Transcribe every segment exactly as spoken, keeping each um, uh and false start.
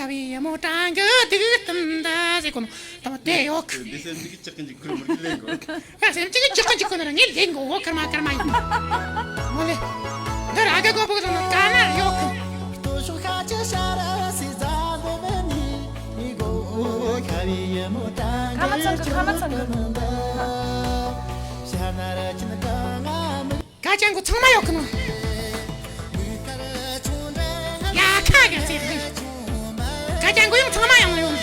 བའི་མོ་བྲང་གི་སྡིག་ལྟུང་འདི་ཟེར་གོ་ནོ། དང་དེ་ཡོད་གི། འདི་སེམས་ཅིག་ཅག་གི་འཇིག་ཁུར་མི་ལེན་གོ། ཨ་སེམས་ཅིག་ཅག་གི་འཇིག་ཁུར་ན་ངས་ལེན་གོ། འོ་ཁར་མ་ཁར་མ་ཡིན། མོ་ལེ། འདི་ར་ག་གོ་བོ་གི་ནོ་ག་ན་ཡོད་གི། ཁ་མ་ཚང་གི། ཁ་མ་ཚང་གི། ཀ་ཅང་གོ་ཚང་མ་ཡོད་གི་ནོ། ཡ་ཁ་གི་ཟེར་གི། ཀ་ཅང་གོ་ཡང་ཚང་མ་ཡང་ཡོང་།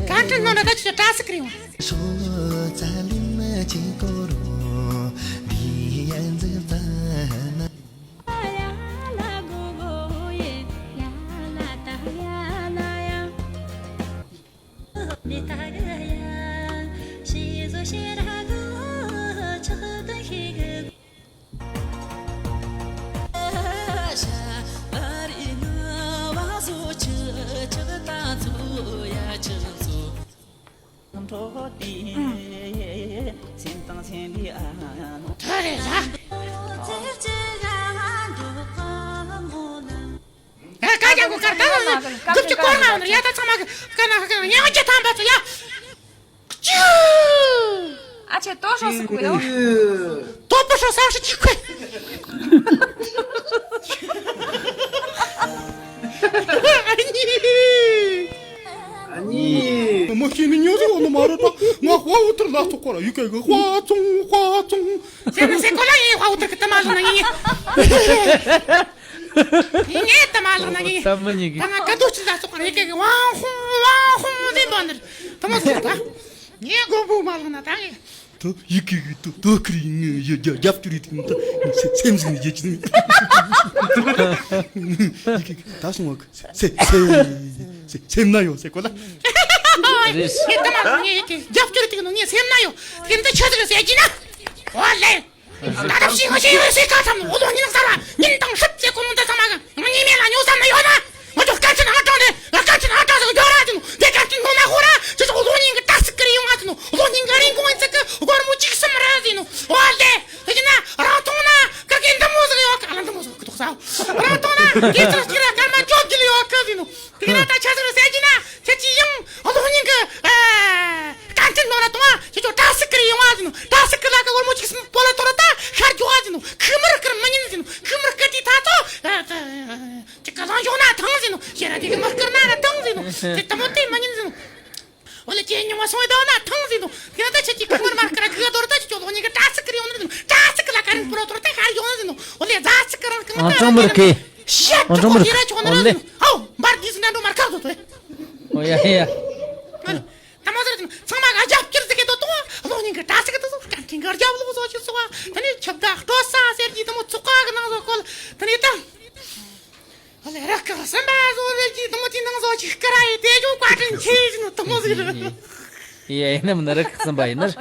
བཀའ་དྲིན་སྣང་ན་ད་ཆི་ད་སི་ཀི་རིང་། ཐ་རེ་ར། ཨ་ཀ་ཀྱང་གོ་ཀར་ད་ལ་ནི་གུབ་ཀྱི་སྐོར་མ་བ་ནི་ཡ་ད་ཚང་མ་གི་ཀ་ན་ཧ་ཀ་ཉེ་བ་ཅི་ཐམ་པ་ཚོ་ཡ། ཅུ། ཨ་ཆེ་ཏོ་ཧྲོ་སི་ཀུ་ཡོ། ཏོ་པོ་ཧྲོ་ས་ཧྲི་ཅི་ཁུ། ཨ་ནི། ཨ་ནི། མོ་ཤི་ནི་ཉོ་ཟི་ཡོ་ནོ་མ་རེད་ད། ང་དཔའ་བོ་ཐུར་ལ་ཐོག་ཁོ་ར་ཡུ་ཀེ་གི་དཔའ་ཚོང་དཔའ་ཚོང་། ཟེར་ན་ཟེར་གོ་ལ་ཡིན། དཔའ་བོ་ཐུར་གི་ཏི་མ་ལ་ན་ཡིན། ངས་ཏི་མ་ལ་ན་ཡིན། ཏི་མ་ཉིད་ཀྱི། ད་ང་ག་དུ་ཅི་ལ་སོགས་ཡུ་ཀེ་གི་ཝང་ཧོང་ཝང་ཧོང་ཟེར་འདོན་ནི་རེད། ཏི་མ་ཟེར་ད། ངས་མགོ་བོ་མ་ལ་ན་ད་ངས། ད་ཡི་གེ་གི་ཏོ་ཏོ་ཁི་རི་ངི་ཡི་རྒྱ་རྒྱབ་སྐྱོར་ཡི་ཐིག་ད་སེམས་ཟིན་ཡི་ཅི་ནི་ཡི་གེ་གི་ད་སོང་བ་སེ་སེ་སེ་སེམས་ན་ཡོད་སེ་གོ་ལ། རེད། ངས་ད་མ་ངས་ཡི་གེ་རྒྱབ་སྐྱོར་ཡི་ཐིག་ནོ་ངས་སེམས་ན་ཡོད། དེ་འདི་ཆི་ཟིག་ཟེར་གྱི་ན། འོ་ལེ། ད་ད་ཤི་ངོ་ཤི་ཡོད་སེ་ཀ་ཚམ་འོ་ལོ་ཉིན་ས་ར་ཉིན་དང་ཧྲིབ་ཟེ་གོ་ནོ་འདི་ཚང་མ་གི་ངའི་མེ་ལ་ཉོ་ས་ནི་ཡོད་ན། ང་ཚོ་སྐད་ཆ་ནང་དྲང་དེ་སྐད་ཆ་ནང་དྲང་ཟིག་འགྱོ་ར་ཟིན་ནོ། དེ་སྐད་ཆ་ནང་ན་ཧོ་ར་ཁྱེད་ཚོ་གློག་བརྙན་གི་ཏ་སི་ཀི་རི་ཡོང་ང་ཟིན་ནོ། གློག་བརྙན་གི་རིན་གོང་ཨེ་ཙི་གི་སྒོར་མོ་གཅིག་གསུམ་ར་ཟིན་ནོ། འོ་ལེ། དེ་ཡིན་ན་རང་མཐོང་ན་ཀ་ཀའི་འདི་མོ་ཟིག་ཡོད་ཀ་ལ་འདི་མོ་ཟིག་གི་ཐོག་ས། རང་མཐོང་ན་དེ་ཚོ་གཅིག་ར་སྐར་མ་བཅོ་བརྒྱད་ཡོད་ཀ་ཟིན་ནོ། དེ་ཡིན་ན་ད་ཆ་ཟིག་ཟེར་གྱི་ན་ཁྱེད་ཀྱི་ཡང་གློག་བརྙན་གི་ཨ་ཀ་འཕྲིན་ནོར་ལ་གཏོང་བ་ཁྱེད་ཚོ་ཏ་སི་ཀི་རི་ཡོང་བ་ཟིན་ནོ། ཏ་སི་ཀི་ལ་ཀ་སྒོར་མོ་གཅིག་གསུམ་པོ་ལ་ཐོར་ད་ཤར་འགྱོ་བ་ཟིན་ནོ། ཁུ་མར་ཀིར་མི་ཉན་ཟིན་ནོ། ཁུ་མར་ཀིར་དེ་ད་ཚོ། ཅིག་ག་ལང་ཞོག་ན་ཐང་ཟིན་ནོ། ཤེས་ར་དེ་གི་མར་ཀིར་ན་ར་ཐང་ཟིན་ནོ། དེ་ལྟ་མོ་དེ་མ་ཉན་ཟིན་ནོ། འོ་ལེ་ཁྱེད་ཉུང་བ་སོང་ཡོད་ན་ཐང་ཟིན་ནོ། དེ་ན་ད་ཁྱེད་ཀྱི་ཁུ་མར་མར་ཀིར་གི་དོར་ད་ཁྱེད་ཚོ་ལོ་ཉིན་གི་ཏ་སི་ཀིར་ཡོང་ནི་ཟིན་ནོ། ཏ་སི་ཀི་ལ་ཀ་རིང་པོ་ར་དོར་ད་ཤར་ཡོང་ནི་ཟིན་ནོ། འོ་ལེ་ཛ་སི་ཀི་རང་ཀི་མ་ཨང་ཀ་ཅང་མར་ཁེ། ཤད་ཨང་ཅང་མར་ཁེ་ར་ཆོག་ནི་ར་ཟིན་ནོ། ཧའོ་འབར་དི་ཟིན་ན་འགྲོ་མར་ཁག་ཏོ་ཏོ། འོ་ཡ་ཡ་ཡ། ད་མ་ཟེར་ཚང་མ་ག་རྒྱབ་སྐྱོར་ཟེར་གི་དོ་དོ་གློག་བརྙན་གི་ཏ་སི་ཀི་དོ་སོ་སྐད་འཕྲིན་གི་རྒྱབ་ལོག་བཟོ་ཞིག་སོ་བ། ད་ནི་ཆབ་ད་སྤྲོ་ས་ཟེར་གྱི་དུ་མོ་ཚོགས་ཀ་གི་ནང་བཟོ་ཀོལ་ད་ནི་ད། ཨ་ལེ་ར་ཀ་སམ་པ་བཟོ་ཟེར་གྱི་དུ་མོ་དེ་ནང་བཟོ་ཞིག་ཀ་ར་ཡི་དེ་ཇོ་བཀའ་དྲིན་ཆེ་ཞིག་ནོ་དུ་མོ་ཟིག་རེད། ཡ་ཡིན་ནམ་ན་ར་ཀ་སམ་པ་ཡིན་ནར།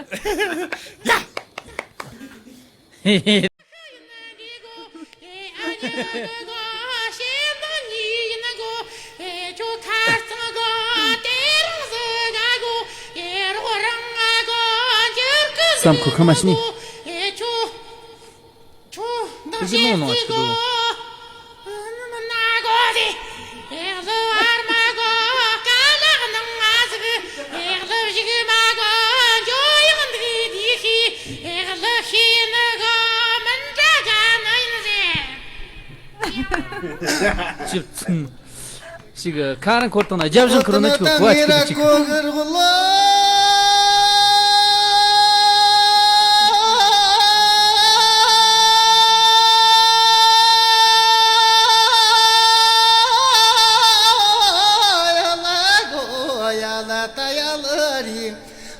ཡ། བསམ་ཁོ་ཁ་མ་ཤི་ནི། ཨེ་ཅོ། ཅོ། ཨེ་ཅི་ལོང་ནང་ཞིག་འདུག་ཅིག་ཚིག་ཅིག་ཁ་རང་འཁོར་བཏང་ན་རྒྱབ་བཞིན་ཁུར་ན་ཅིག་གོ་བ་ཅིག་ཅིག་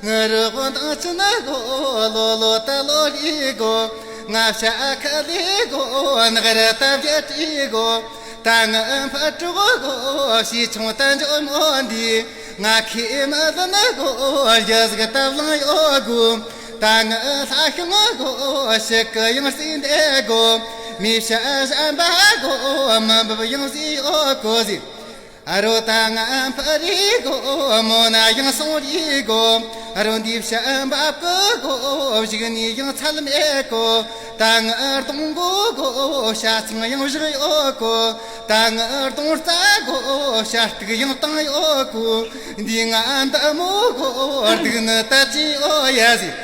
ང་རོ་དང་ཅི་ན་གོ་ལོ་ལོ་ད་ལོ་རི་གོ། ང་ཤ་ཁ་ལི་གོ་ནག་ར་ད་བྱ་ཏི་གོ། ད་ང་ཕ་གྲོགས་གོ་ཞི་ཆུང་ད་འཇོ་མོ་འདི། ང་ཁི་མ་ལ་ན་གོ་རྒྱ་ཟིག་ད་བླང་ཡོ་གོ། ད་ང་ལྷ་ཤང་གོ་ཞི་ཀ་ཡང་སྲིད་འདེ་གོ། མི་བྱ་གཞན་པ་གོ། མི་འབབ་ཡང་ཟིག་ཡོད་གོ་ཟིག། ཨ་རོ་ད་ང་ཕ་རི་གོ། མོ་ན་ཡང་སོང་རི་གོ། ཨ་རོ་འདི་བྱ་འབབ་གི་གོ། བཞུགས་ནས་ཡང་ཚལ་མེད་གོ། ད་ང་གདོང་གོ་གོ། བྱ་ཚང་ཡང་བཞག་ཡོད་གོ། ད་ང་གདོང་རྩ་གོ། བྱ་སྟག་ཡང་བཏང་ཡོད་གོ། འདི་ང་འདི་མོ་གོ། སྡུག་ནི་ད་ཅི་ཡོད་ཡ་ཟིག།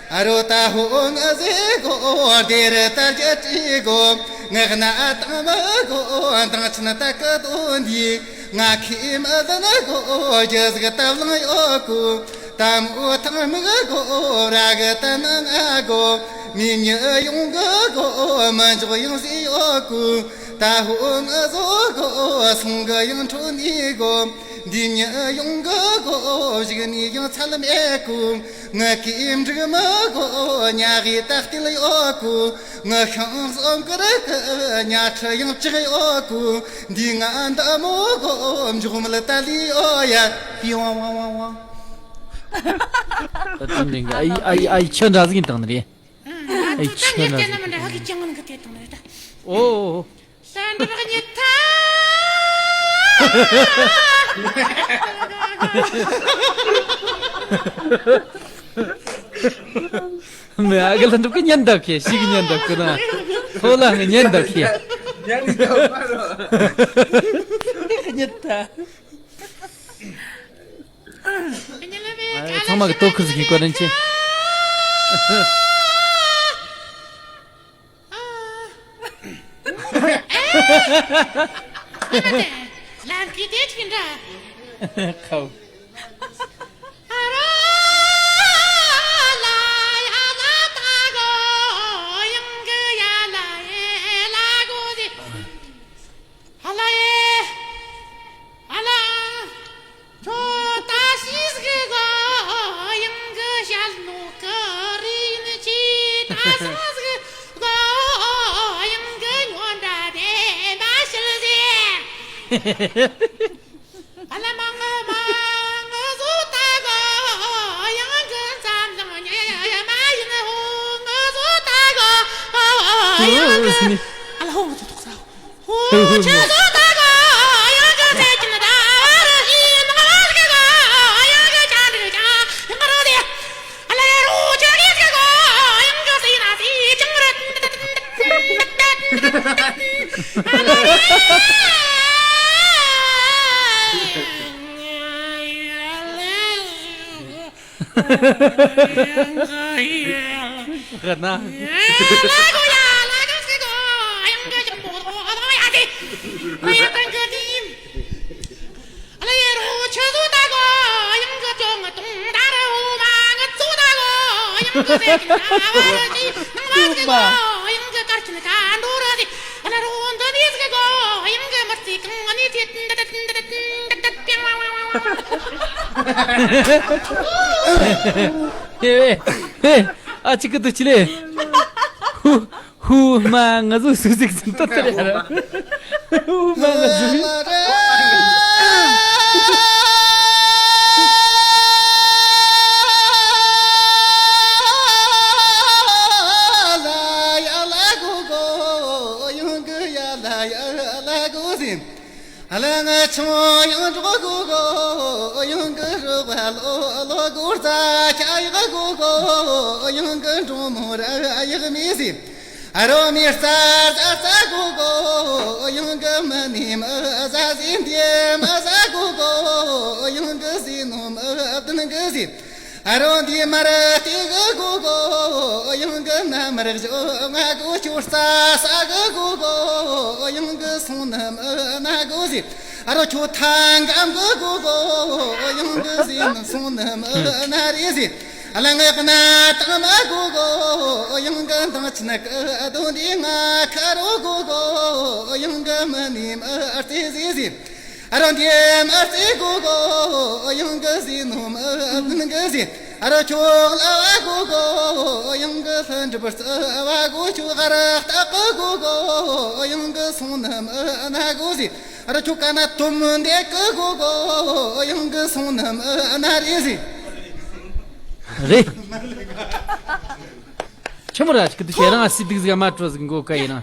ཨ་རོ་ད་ཧོ་ང་ཟེ་གོ། དེ་རུ་ད་རྒྱ་ཅི་གོ། ངག་ན་དང་མ་གོ། དང་ཆེན་ད་ཀ་དོ་འདི། ང་ཁི་མ་ཟ་ན་གོ། རྒྱ་ཟིག་ད་བླང་ཡོད་གོ། ད་མོ་ཐང་མི་གོ། ར་གི་ད་ན་ང་གོ། མི་མྱི་ཡོང་གི་གོ། མ་འཇོག་ཡང་ཟེ་ཡོད་གོ། ད་ཧོ་ང་ཟོ་གོ། སོང་གི་ཡང་འཕྲོ་ནི་གོ། འདི་མྱི་ཡོང་གི་གོ། བཞུགས་ནས་ཡང་ཚལ་མེད་གོ། ང་གིས་འགྲིག་མི་གོ། ཉ་གིས་ད་སྟེར་ཡོད་གོ། ང་ཤིང་གསུམ་ཀི་རི་ཀི། ཉ་ཁྲི་ཡང་བཅག་ཡོད་གོ། འདི་ང་འདི་མོ་གོ། མགྱོགས་མོ་ལ་ད་ལི་ཡོད་ཡ། པི་ཝང་ཝང་ཝང་ཝང་། ད་དེ་འདྲ་གི་ཨ་ཡི་ཨ་ཡི་ཨ་ཡི་ཁྱི་འདྲ་ཟིག་ཡིན་དང་ནི་རེད། ཨ་ཡི་ཁྱི་འདྲ་ཟིག་ཡིན་དང་ནི་རེད། ཨོ། སེམས་པ་ཉིད་ཐ། མེ་ཨ་གི་ལ་འགྲོ་གི་ཉན་འདབ་ཁེ་ཤི་གི་ཉན་འདབ་ཁེ་ན། ཐོ་ལ་ངི་ཉན་འདབ་ཁེ། ཉིད་ཐ། ཨ། ཚང་མ་གི་ལྟོ་ཁུར་ཟིག་གི་བཀའ་དྲིན་ཆེ། ལམ་གྱི་དེ་ཅིག་འདྲ། ཁའོ། ཨ་ར་ལ་ཡ་ལ་ད་གོ་ཡང་གི་ཡ་ལ་ཡེ་ལ་གོ་ཟི། ཨ་ལ་ཡེ། ཨ་ལ། ཁྱོད་ད་ཤི་ཟིག་གོ་ཡང་གི་ཞལ་ནོ་ཀི་རི་ནི་ཅི། ད་སོང་ཟིག་གོ་ཡང་གི་ཉོན་དྲ་དེ་མ་ཤིལ་ཟེ། ཨ་ལ་མ་ང་མ་ང་ཟོ་ད་གོ་ཡང་གི་འཛམ་གླིང་ཉེ་མ་ཡིན་ཧོ། ང་ཟོ་ད་གོ་ཡང་གི། ཨ་ལ་ཧོ། ང་ཚོ་ཐོག་ས། ཧ་ན། ཨེ་ཨེ་ཨེ། ཨ་ཅིག་གི་དུ་ཅི་ལེ། ཧུ་ཧུ་མ་ང་ཚོ་སུ་ཟིག་ཟིན་ཏོ་ཏེ་རེ་ཧུ་མ་ང་ཚོ། ཨ་ལ་ང་ཆུང་ཡང་འགྲོགས་གོ་གོ། ཡང་གི་རོགས་པ་ལོ་ལོ་གོ་རྩ་ཁྱ་ཡག་གོ་གོ། ཡང་གི་འགྲོ་མོ་ར་ཡག་མི་ཟིན། ཨ་རོ་མི་རྩ་རྩ་རྩ་གོ་གོ། ཡང་གི་མི་ནི་མི་ཟ་ཟིན། དེ་མི་ཟ་གོ་གོ། ཡང་གི་ཟིན་ནོ་མི་བདུན་གི་ཟིན། ཨ་རོ་འདི་མར་ལྟོས་གི་གོ་གོ། ཡང་གི་ན་མར་བཞོ་ང་གོ། ཁྱོད་རྩྭ་ཟ་གི་གོ་གོ། ཡང་གི་སོང་ནི་མི་ན་གོ་ཟིན། ཨ་རོ་ཁྱོད་ཐང་གམ་གི་གོ་གོ། ཡང་གི་ཟིན་སོང་ནི་མི་ན་རེ་ཟིན། ཨ་ལ་ངག་ན་དང་མ་གོ་གོ། ཡང་གི་དང་ཆི་ན་གི་དོན་འདི་ང་ཁ་རོ་གོ་གོ། ཡང་གི་མི་ནི་མི་ཨར་ཏེ་ཟིན་ཟིན། ཨ་རོ་འདི་མ་རྩེ་གོ་གོ། ཡང་གི་ཟིན་ནོ་མ་ཨ་བདུན་གི་ཟིན། ཨ་རོ་ཁྱོད་ལ་བ་གོ་གོ། ཡང་གི་ལྷ་འདྲི་བར་རྩ་བ་གོ། ཁྱོད་ག་ར་ལྟ་གི་གོ་གོ། ཡང་གི་སོང་ནི་མ་ན་གོ་ཟིན། ཨ་རོ་ཁྱོད་ཀ་ན་དོམ་འདེ་གི་གོ་གོ། ཡང་གི་སོང་ནི་མ་ན་རེ་ཟིན། རེད། ཁྱི་མོ་ར་ཅིག་གི་དུ་ཁྱེད་རང་སྲིད་སྡིག་ཟིག་མ་སྤྲོ་ཟིག་མགོ་ཀ་ཡིན་ན།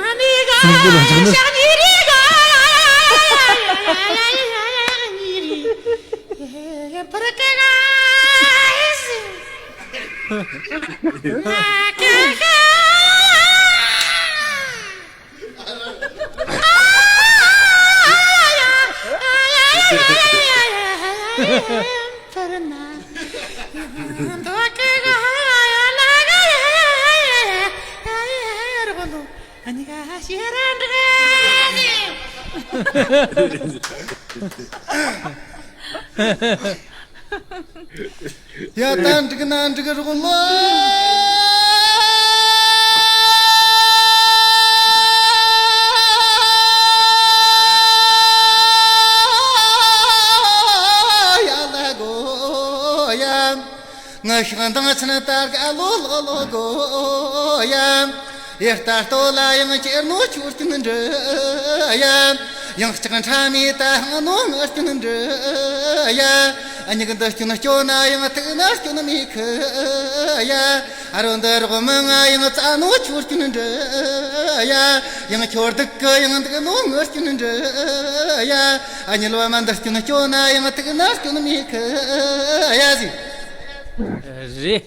ཡ་ད་འགྲིག་ན་འགྲིག་རོགས་ལོ། ཡ་ལ་གོ་ཡ། ངི་ཤིང་འདང་ཆེན་ལྟར་ག་ལོ་ལོ་ལོ་གོ་ཡ། ཡེ་ལྟ་ལྟོ་ལ་ཡང་ཁྱེར་ནོ་ཆུ་སྐྱོན་འདྲི་ཡ། ཡང་ལྕགས་ཕྲ་མའི་ད་ཧང་ནོ་ངར་སྐྱོན་འདྲི་ཡ། ཨ་མྱིག་འདི་སྐྱོན་སྐྱོ་ན་ཡང་ཐུག་ན་སྐྱོན་མི་ཁུ་ཡ། ཨ་རོ་འདི་རོགས་མི་ང་ཡང་རྩ་ནོ་ཆུ་སྐྱོན་འདྲི་ཡ། ཡང་ཁྱོར་སྡུག་གི་ཡང་འདུག་ནོ་ངར་སྐྱོན་འདྲི་ཡ། ཨ་ཉི་ལོ་མ་འདི་སྐྱོན་སྐྱོ་ན་ཡང་ཐུག་ན་སྐྱོན་མི་ཁུ་ཡ་ཟིག་རེད།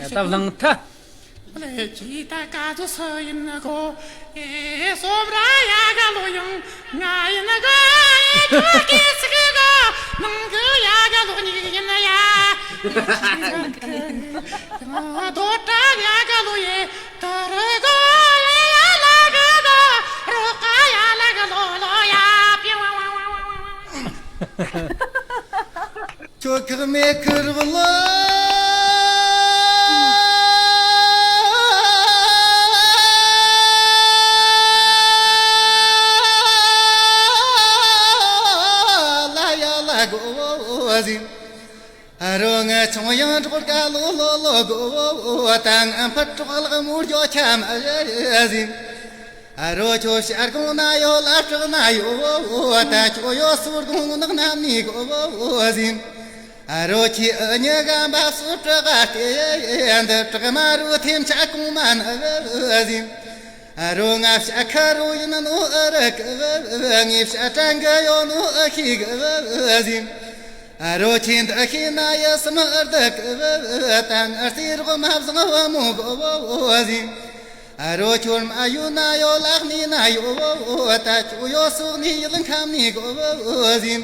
ད་བླངས་ཐལ། ལེ་ཅི་ད་ག་ཚོད་སུ་ཡིན་གོ། ཨེ་སོབ་ར་ཡ་ག་ལོ་ཡང་ང་ཡིན་གོ། ཨེ་ཁྱོད་སྐྱེ་སྲིད་གོ། ནང་གི་ཡ་ག་ལོ་ཉིག་ཡིན་ཡ། རྡོ་བྲག་ཡ་ག་ལོ་ཡེ་དར་གོ། ཡ་ལ་གི་དོ་རོ་ཀ་ཡ་ལ་གི་ལོ་ལོ་ཡ། པི་ཝ་ཝ་ཝ་ཝ་ཝ་ཝ། ཁྱོད་ཁག་མེད་ཁུར་བློ། ལ་ཡ་ལ་གོ་ཟིན། ཨ་རོ་ང་ཆུང་ཡང་གྲོགས་ཀ་ལོ་ལོ་ལོ་གོ། ད་ང་ཕར་གྲོགས་ལག་མོར་འཇོག་ཆ་མ་ཟིན། ཨ་རོ་ཁྱོད་ཞར་གོང་ན་ཡོད་ལ་བྲག་ན་ཡོད། ད་ཁྱོད་ཡོད་སོར་གོང་ནག་ན་མི་གོ་ཟིན། ཨ་རོ་ཁྱོད་ཨ་ཉི་གམ་པ་སོ་བྲག་ག་སྟེ་འདི་བྲག་མ་རུ་ཐེམ་ཆ་གོང་མ་ན་ཟིན། ཨ་རོ་ང་བྱ་ཁ་རོ་ཡིན་ནོ་ཨ་རི་ཀ་བ། ངས་བྱ་ཀྲན་གི་ཡོད་ནོ་ཨ་ཤི་གི་བ་ཟིན། ཨ་རོ་ཁྱེད་འདི་ཤེས་ན་ཡ་སམ་ཨར་འདི་གི་བ། ད་ང་རྩེ་རོགས་མ་བཟང་བ་མོ་གི་བ་ཟིན། ཨ་རོ་ཁྱོད་མ་ཡོད་ན་ཡོད་ལག་ནི་ན་ཡོད་བ། ད་ཁྱོད་ཡོད་སོག་ནི་ཡིད་ལ་ཁམ་ནི་གི་བ་ཟིན།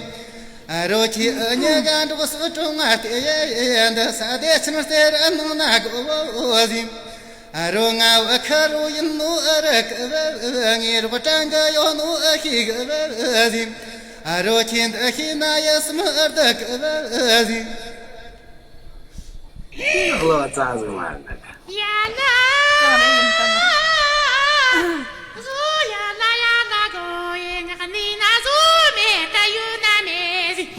ཨ་རོ་ཁྱེད་ཨ་ཉི་ག་འགྲོགས་སུ་གྲོང་ང་སྟེ་འདི་ས་དེ་ཆེན་སྟེར་ཨ་ནང་ན་གི་བ་ཟིན། ཨ་རོ་ང་བ་ཁ་རོ་ཡིན་ནོ་ཨ་རི་ཀ་བ། ངས་རོགས་ཀྲང་གི་ཡོད་ནོ་ཨ་ཤི་གི་བ་ཟིན། ཨ་རོ་ཁྱེད་འདི་ཤེས་ན་ཡ་སམ་ཨར་འདི་གི་བ་ཟིན། བློ་རྩ་ཟིན་མ་རེད། ཡ་ན། བཟོ་ཡ་ན་ཡ་ན་གོ་ཡེ་ང་ནི་ན་བཟོ་མེད་ད་ཡོད་ན་མེད་ཟིན།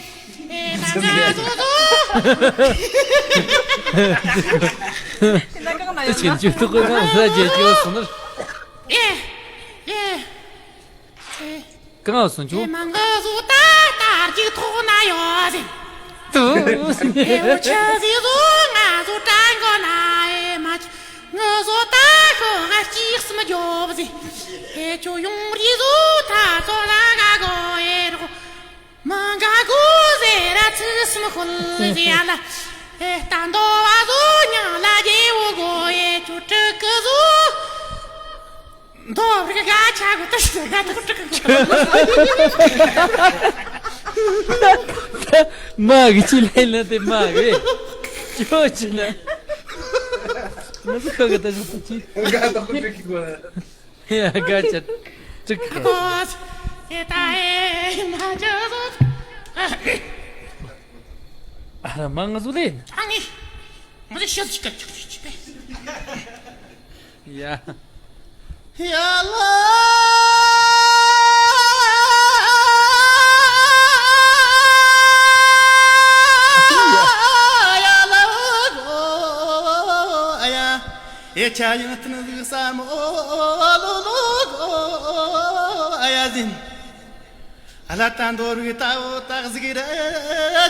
དེ་ཆེན་ཆུ་ཐུག་གི་ང་ཟ་རྒྱལ་སྐྱོ་སོང་ནར། ཨེ། ཨེ། ཨེ། གང་སོང་ཆུ། ཨེ་མང་གི་བཟོ་ད་ལྟར་གྱི་ཐོག་ན་ཡོད་ཟིན། དུ། ཨེ་འོ་ཆ་ཟི་བཟོ་ང་བཟོ་ཀྲང་གོ་ན་ཨེ་མ་ཆ། ངི་བཟོ་ད་ཤོ་ང་གཅིག་སུ་མི་རྒྱོབ་ཟིན། ཨེ་ཁྱོད་ཡོང་རི་བཟོ་ད་ཚོ་ལ་ག་གོ་ཨེ་རོགས། མ་འགའ་གོ་ཟེར་ར་ཚིག་གསུམ་ཤོད་ཟེར་ཡ་ལ། ཨེ་རྟ་འདོ་བ་ཟོ་ཉང་ལ་རྒྱལ་བོ་གོ་ཨེ་ཁྱོད་ཀྲིག་གི་ཟོ། འདོ་བར་ག་ཆ་གོ་ཏ་ཤོད་ག་ཏོ་ཀྲིག་གི་གོ། མ་གི་ཅི་ལེ་ལ་དེ་མ་གི་ཅོ་ཅི་ལ། མ་ཟི་ཁོ་གི་ཏ་ཤོད་ཏ་ཅི། ག་ཏོ་ཀྲིག་གི་གོ། ཡ་ག་ཅི་ཀྲིག་གི་གོ། ཨ་མ་ང་ཟུ་ལེ། ཨ་ནི། ང་ཚོ་ཤི་ཟིག་ག་ཆུ་ཆུ་ཆུ་པས། ཡ། ཡ་ལ། ཡ་ལ་གོ་ཡ། ཨེ་ཆ་ཡང་ཐུན་ཟིག་ས་མོ་ལོ་ལོ་གོ་ཡ་ཟིན། ཨ་ལ་ད་འདོར་བའི་ད་འོ་ད་གཟིགས་ར་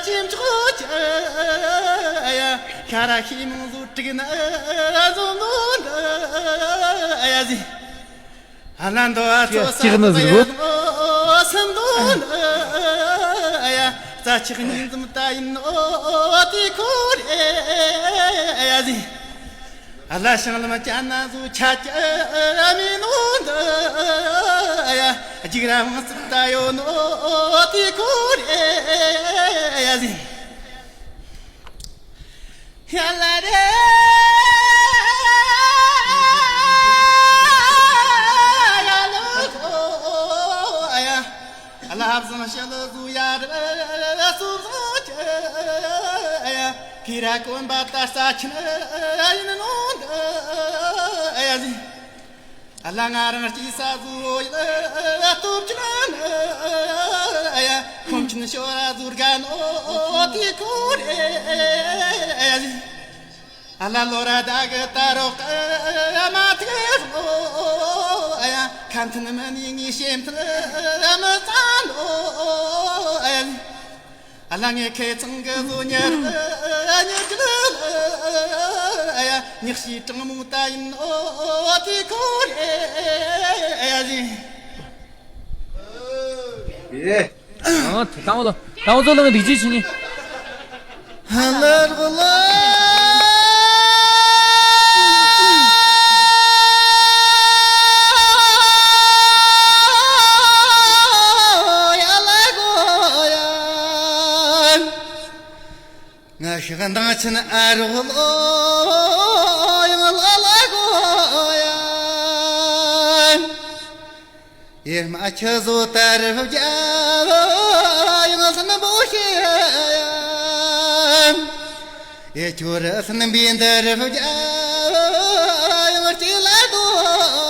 ཅིམ་ཆོག་ཅ་ཡ། ཤ་ར་ཤི་མོང་བཟོ་དྲུག་ན་བཟོ་ནོ་འདྲ་ཡ་ཟི། ཨ་ལ་འདོ་ཨ་ཚོ་ས་ཅིག་ནི་ཟིག་རོ། སེམས་འདོ་འདྲ་ཡ། རྩ་ཆག་ཉིན་ཙམ་ད་ཡིན་ནོ་དེ་ཁོ་རེ་ཡ་ཟི། ཨ་ལ་ཤང་ལམ་ཅ་ན་ཟུ་ཆ་ཅ་མི་ནོ་འདི་ཡ། རྒྱུག་ར་མང་སུ་ད་ཡོད་ནོ་དེ་ཁོ་རེ་ཡ་ཟིན། ཡ་ལ་རེ་ཡ་ལོ་ཁོ་ཡ། ལྷ་བཟང་ཞལ་བཟོ་ཡ་ར་སོ་བཟོ་ཅ་ཡ། ཁི་ར་གོན་པ་ལྟར་ས་ཆེན་ཡིན་ནོ་འདི་ཡ་ཟིན། ལ་ང་རང་སྐྱེས་ས་བཟོ་ཡ་སྟོབས་ཆེན་ཡ། ཁོམ་ཆེན་ཤོ་ར་བཟོ་དགའ་ནོ་དེ་ཁོ་རེ་ཡ་ཟིན། ཨ་ལ་ལོ་ར་ད་གི་ད་རོགས་ཨ་མ་ཐེ་རོ་ཨ་ཡ། ཁ་མཐུན་མི་ནི་ངའི་སེམས་མཐུན་ཨ་མི་ཙན་ཨོ་ཨ་ཡ། ཨ་ལ་ངའི་ཁེ་ཚང་གི་བཟོ་ཉེར་ཨ་ཉེར་གི་ཨ་ཡ། ཉག་ཤི་གྲང་མོ་ད་ཡིན་ཨོ་དེ་ཁོ་རེ་ཨ་ཡ་ཟིན། ཡེ། ཨ། ད་བ་ལ་ད་བ་ཚོ་ལ་ང་འདི་ཅི་ཕྱིན་ནི། ཧ་ལ་རོ་ལ། ཡ་ལ་གོ་ཡ། ང་ཤི་ག་འདང་ཆེན་ཨ་རོ་ལོ་ཡང་ལ་ལ་གོ་ཡ། ཡེ་མ་ཁྱི་བཟོ་ལྟར་བརྒྱ་ཡང་སྣམ་པོ་ཤེས་ཡ། ཡེ་ཁྱོད་ར་སྣམ་པའི་འདར་བརྒྱ་ཡང་སྐྱེ་ལ་དོ་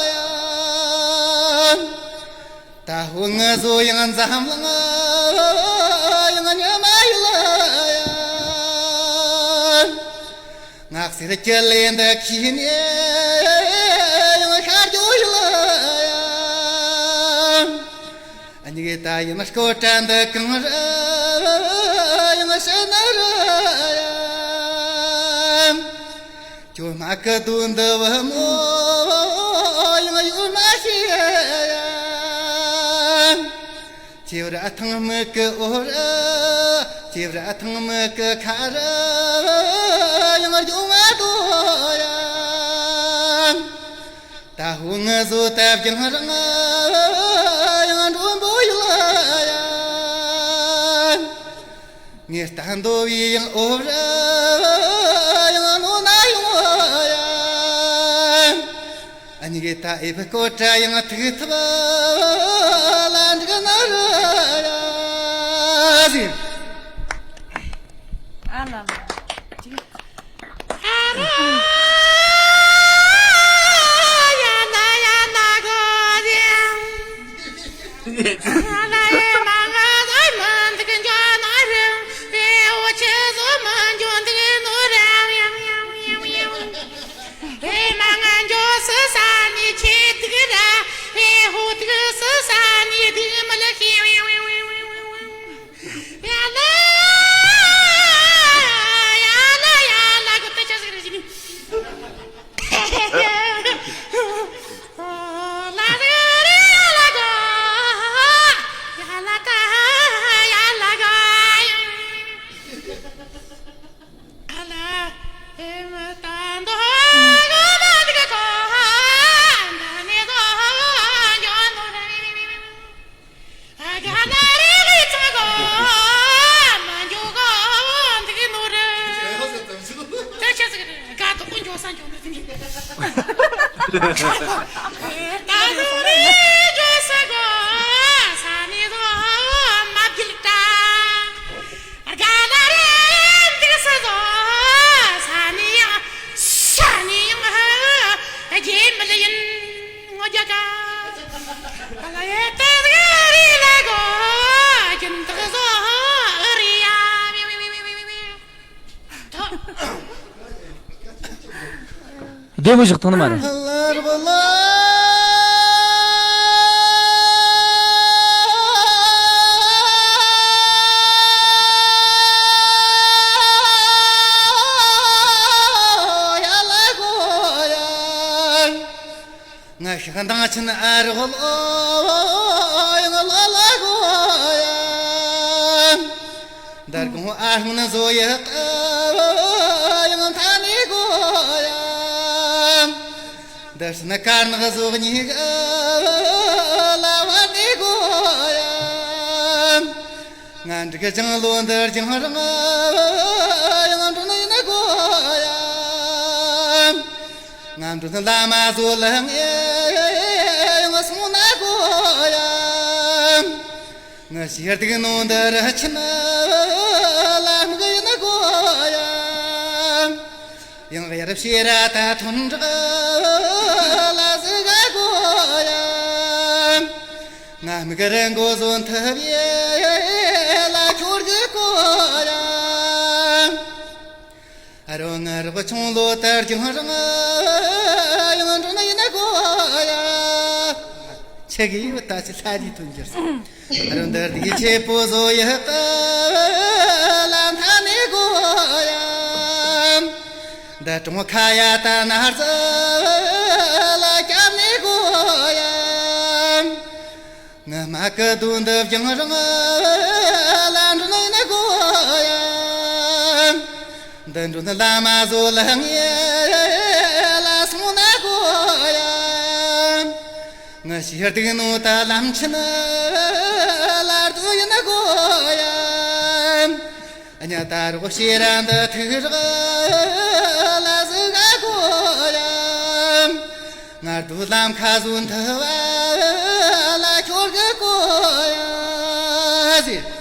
ཡ། ད་ཧུ་ང་བཟོ་ཡང་འཛམ་གླིང་ཡང་ཉམས་ཡིན་ལ་ཡ། ངག་སེར་སྐྱི་ལེན་འདི་ཁྱི་ནས་ཡང་ཤར་རྒྱུ་ཡིན་ལ་ཡ། གཉིས་ཀས་ད་ཡང་སྐོར་བྲལ་འདི་གང་རེད། ཡང་ཤི་ན་རེད་ཡ། ཁྱོད་མ་གི་དུས་འདི་བུ་མོ་ཡང་ཡོད་མ་ཤེས་ཡ། ཅེ་བར་ཐང་མི་གི་འོ་ར། ཅེ་བར་ཐང་མི་གི་ཁ་ར། ཡང་རྒྱུ་མ་དོ་ཡ། ད་ཧུ་ང་བཟོ་ལྟ་བུ་རང་ཡང་འགྲོ་འབོ་ཡོད་ཡ། ངས་ལྟ་འདོད་པའི་ཡང་འོ་ར་ཡང་ནོ་ན་ཡོང་ཡ། ཨ་ནི་གི་ད་ཨེ་བ་ཀོ་ཏྲ་ཡང་ཐུག་ཐུབ་ལ་འགྲིག་ན་ར་ཡ་ཟིན། ཨ་ལ་ལ། བདེ་མོ་བཞག་ཐང་ནི་མ་རེད། ང་ཤི་ཁ་འདང་ཆེན་ཨ་རོ་ལོ་ཡང་ལ་ལ་གོ་ཡ། འདར་གོང་ཨ་ཧུང་ན་བཟོ་ཡ་ཡང་ཐ་ནི་གོ་ཡ། འདར་སི་ན་ཀར་ནག་བཟོ་གཉིས་ལ་བ་ནི་གོ་ཡ། ང་འདྲི་ག་ཅང་ལོ་འདར་ཅང་རང་ཡང་འདྲི་ནི་ནི་གོ་ཡ། ང་འདྲི་ནི་ལ་མ་བཟོ་ལ་ངེ་ཡང་སོང་ན་གོ་ཡ། ང་ཞེར་སྡིག་ནོ་འདི་ར་ཆི་ན་ལ་མི་གི་ཡིན་གོ་ཡ། ཡང་ཡར་བཤད་ར་ད་ཐོན་འདྲ་ལ་ཟི་ག་གོ་ཡ། ང་མི་གི་ར་མགོ་བཟོ་ཐུབ་ཡེ་ལ་ཁྱོར་གི་གོ་ཡ། ཨ་རོ་ང་རོགས་ཆུང་ལོ་ལྟར་ཀྱང་རང་ཡང་འགྲོ་ན་ཡིན་ན་གོ་ཡ། ཆེ་གི་ཡོད་ད་ཅི་ལྷ་ལི་ཐོན་གྱུར་སོང་། ཨ་རོ་འདིར་འདི་ཆེ་པོ་བཟོ་ཡ་ལ་མཐའ་ནས་གོ་ཡ། འདི་གྲོང་ཁ་ཡ་ད་ན་རྩ་ལ་སྐྱབས་ནས་གོ་ཡ། ང་མ་གི་དུ་འདི་བྱང་རང་ལ་འགྲོ་ནི་ན་གོ་ཡ། འདི་འགྲོ་ནི་ལ་མ་བཟོ་ལ་ངེ་ལ་སོང་ན་གོ་ཡ། ང་ཞེ་སྡིག་ནོ་ད་ལམ་ཕྱིན་ལ་འདུག་ཡིན་ན་གོ་ཡ། ཨ་ཉ་ད་རོགས་ཤེས་ར་འདི་ཐུག་རག་ལ་ཟི་ག་གོ་ཡ། ང་དུ་ལམ་ཁ་བཟོ་འདི་བ་ལ་ཁྱོར་གི་གོ་ཡ་ཟེར།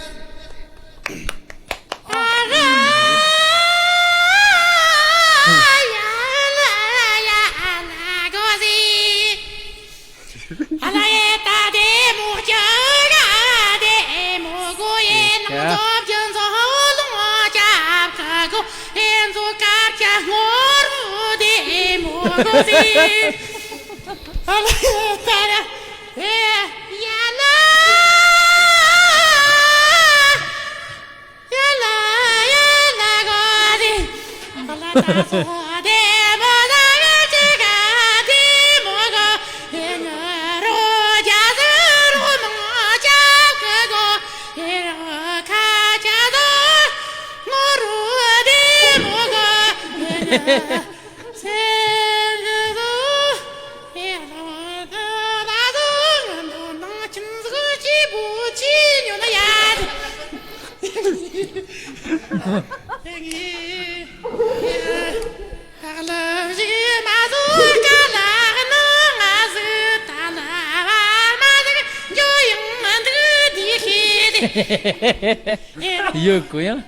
ཡོད་གོ་ཡང་།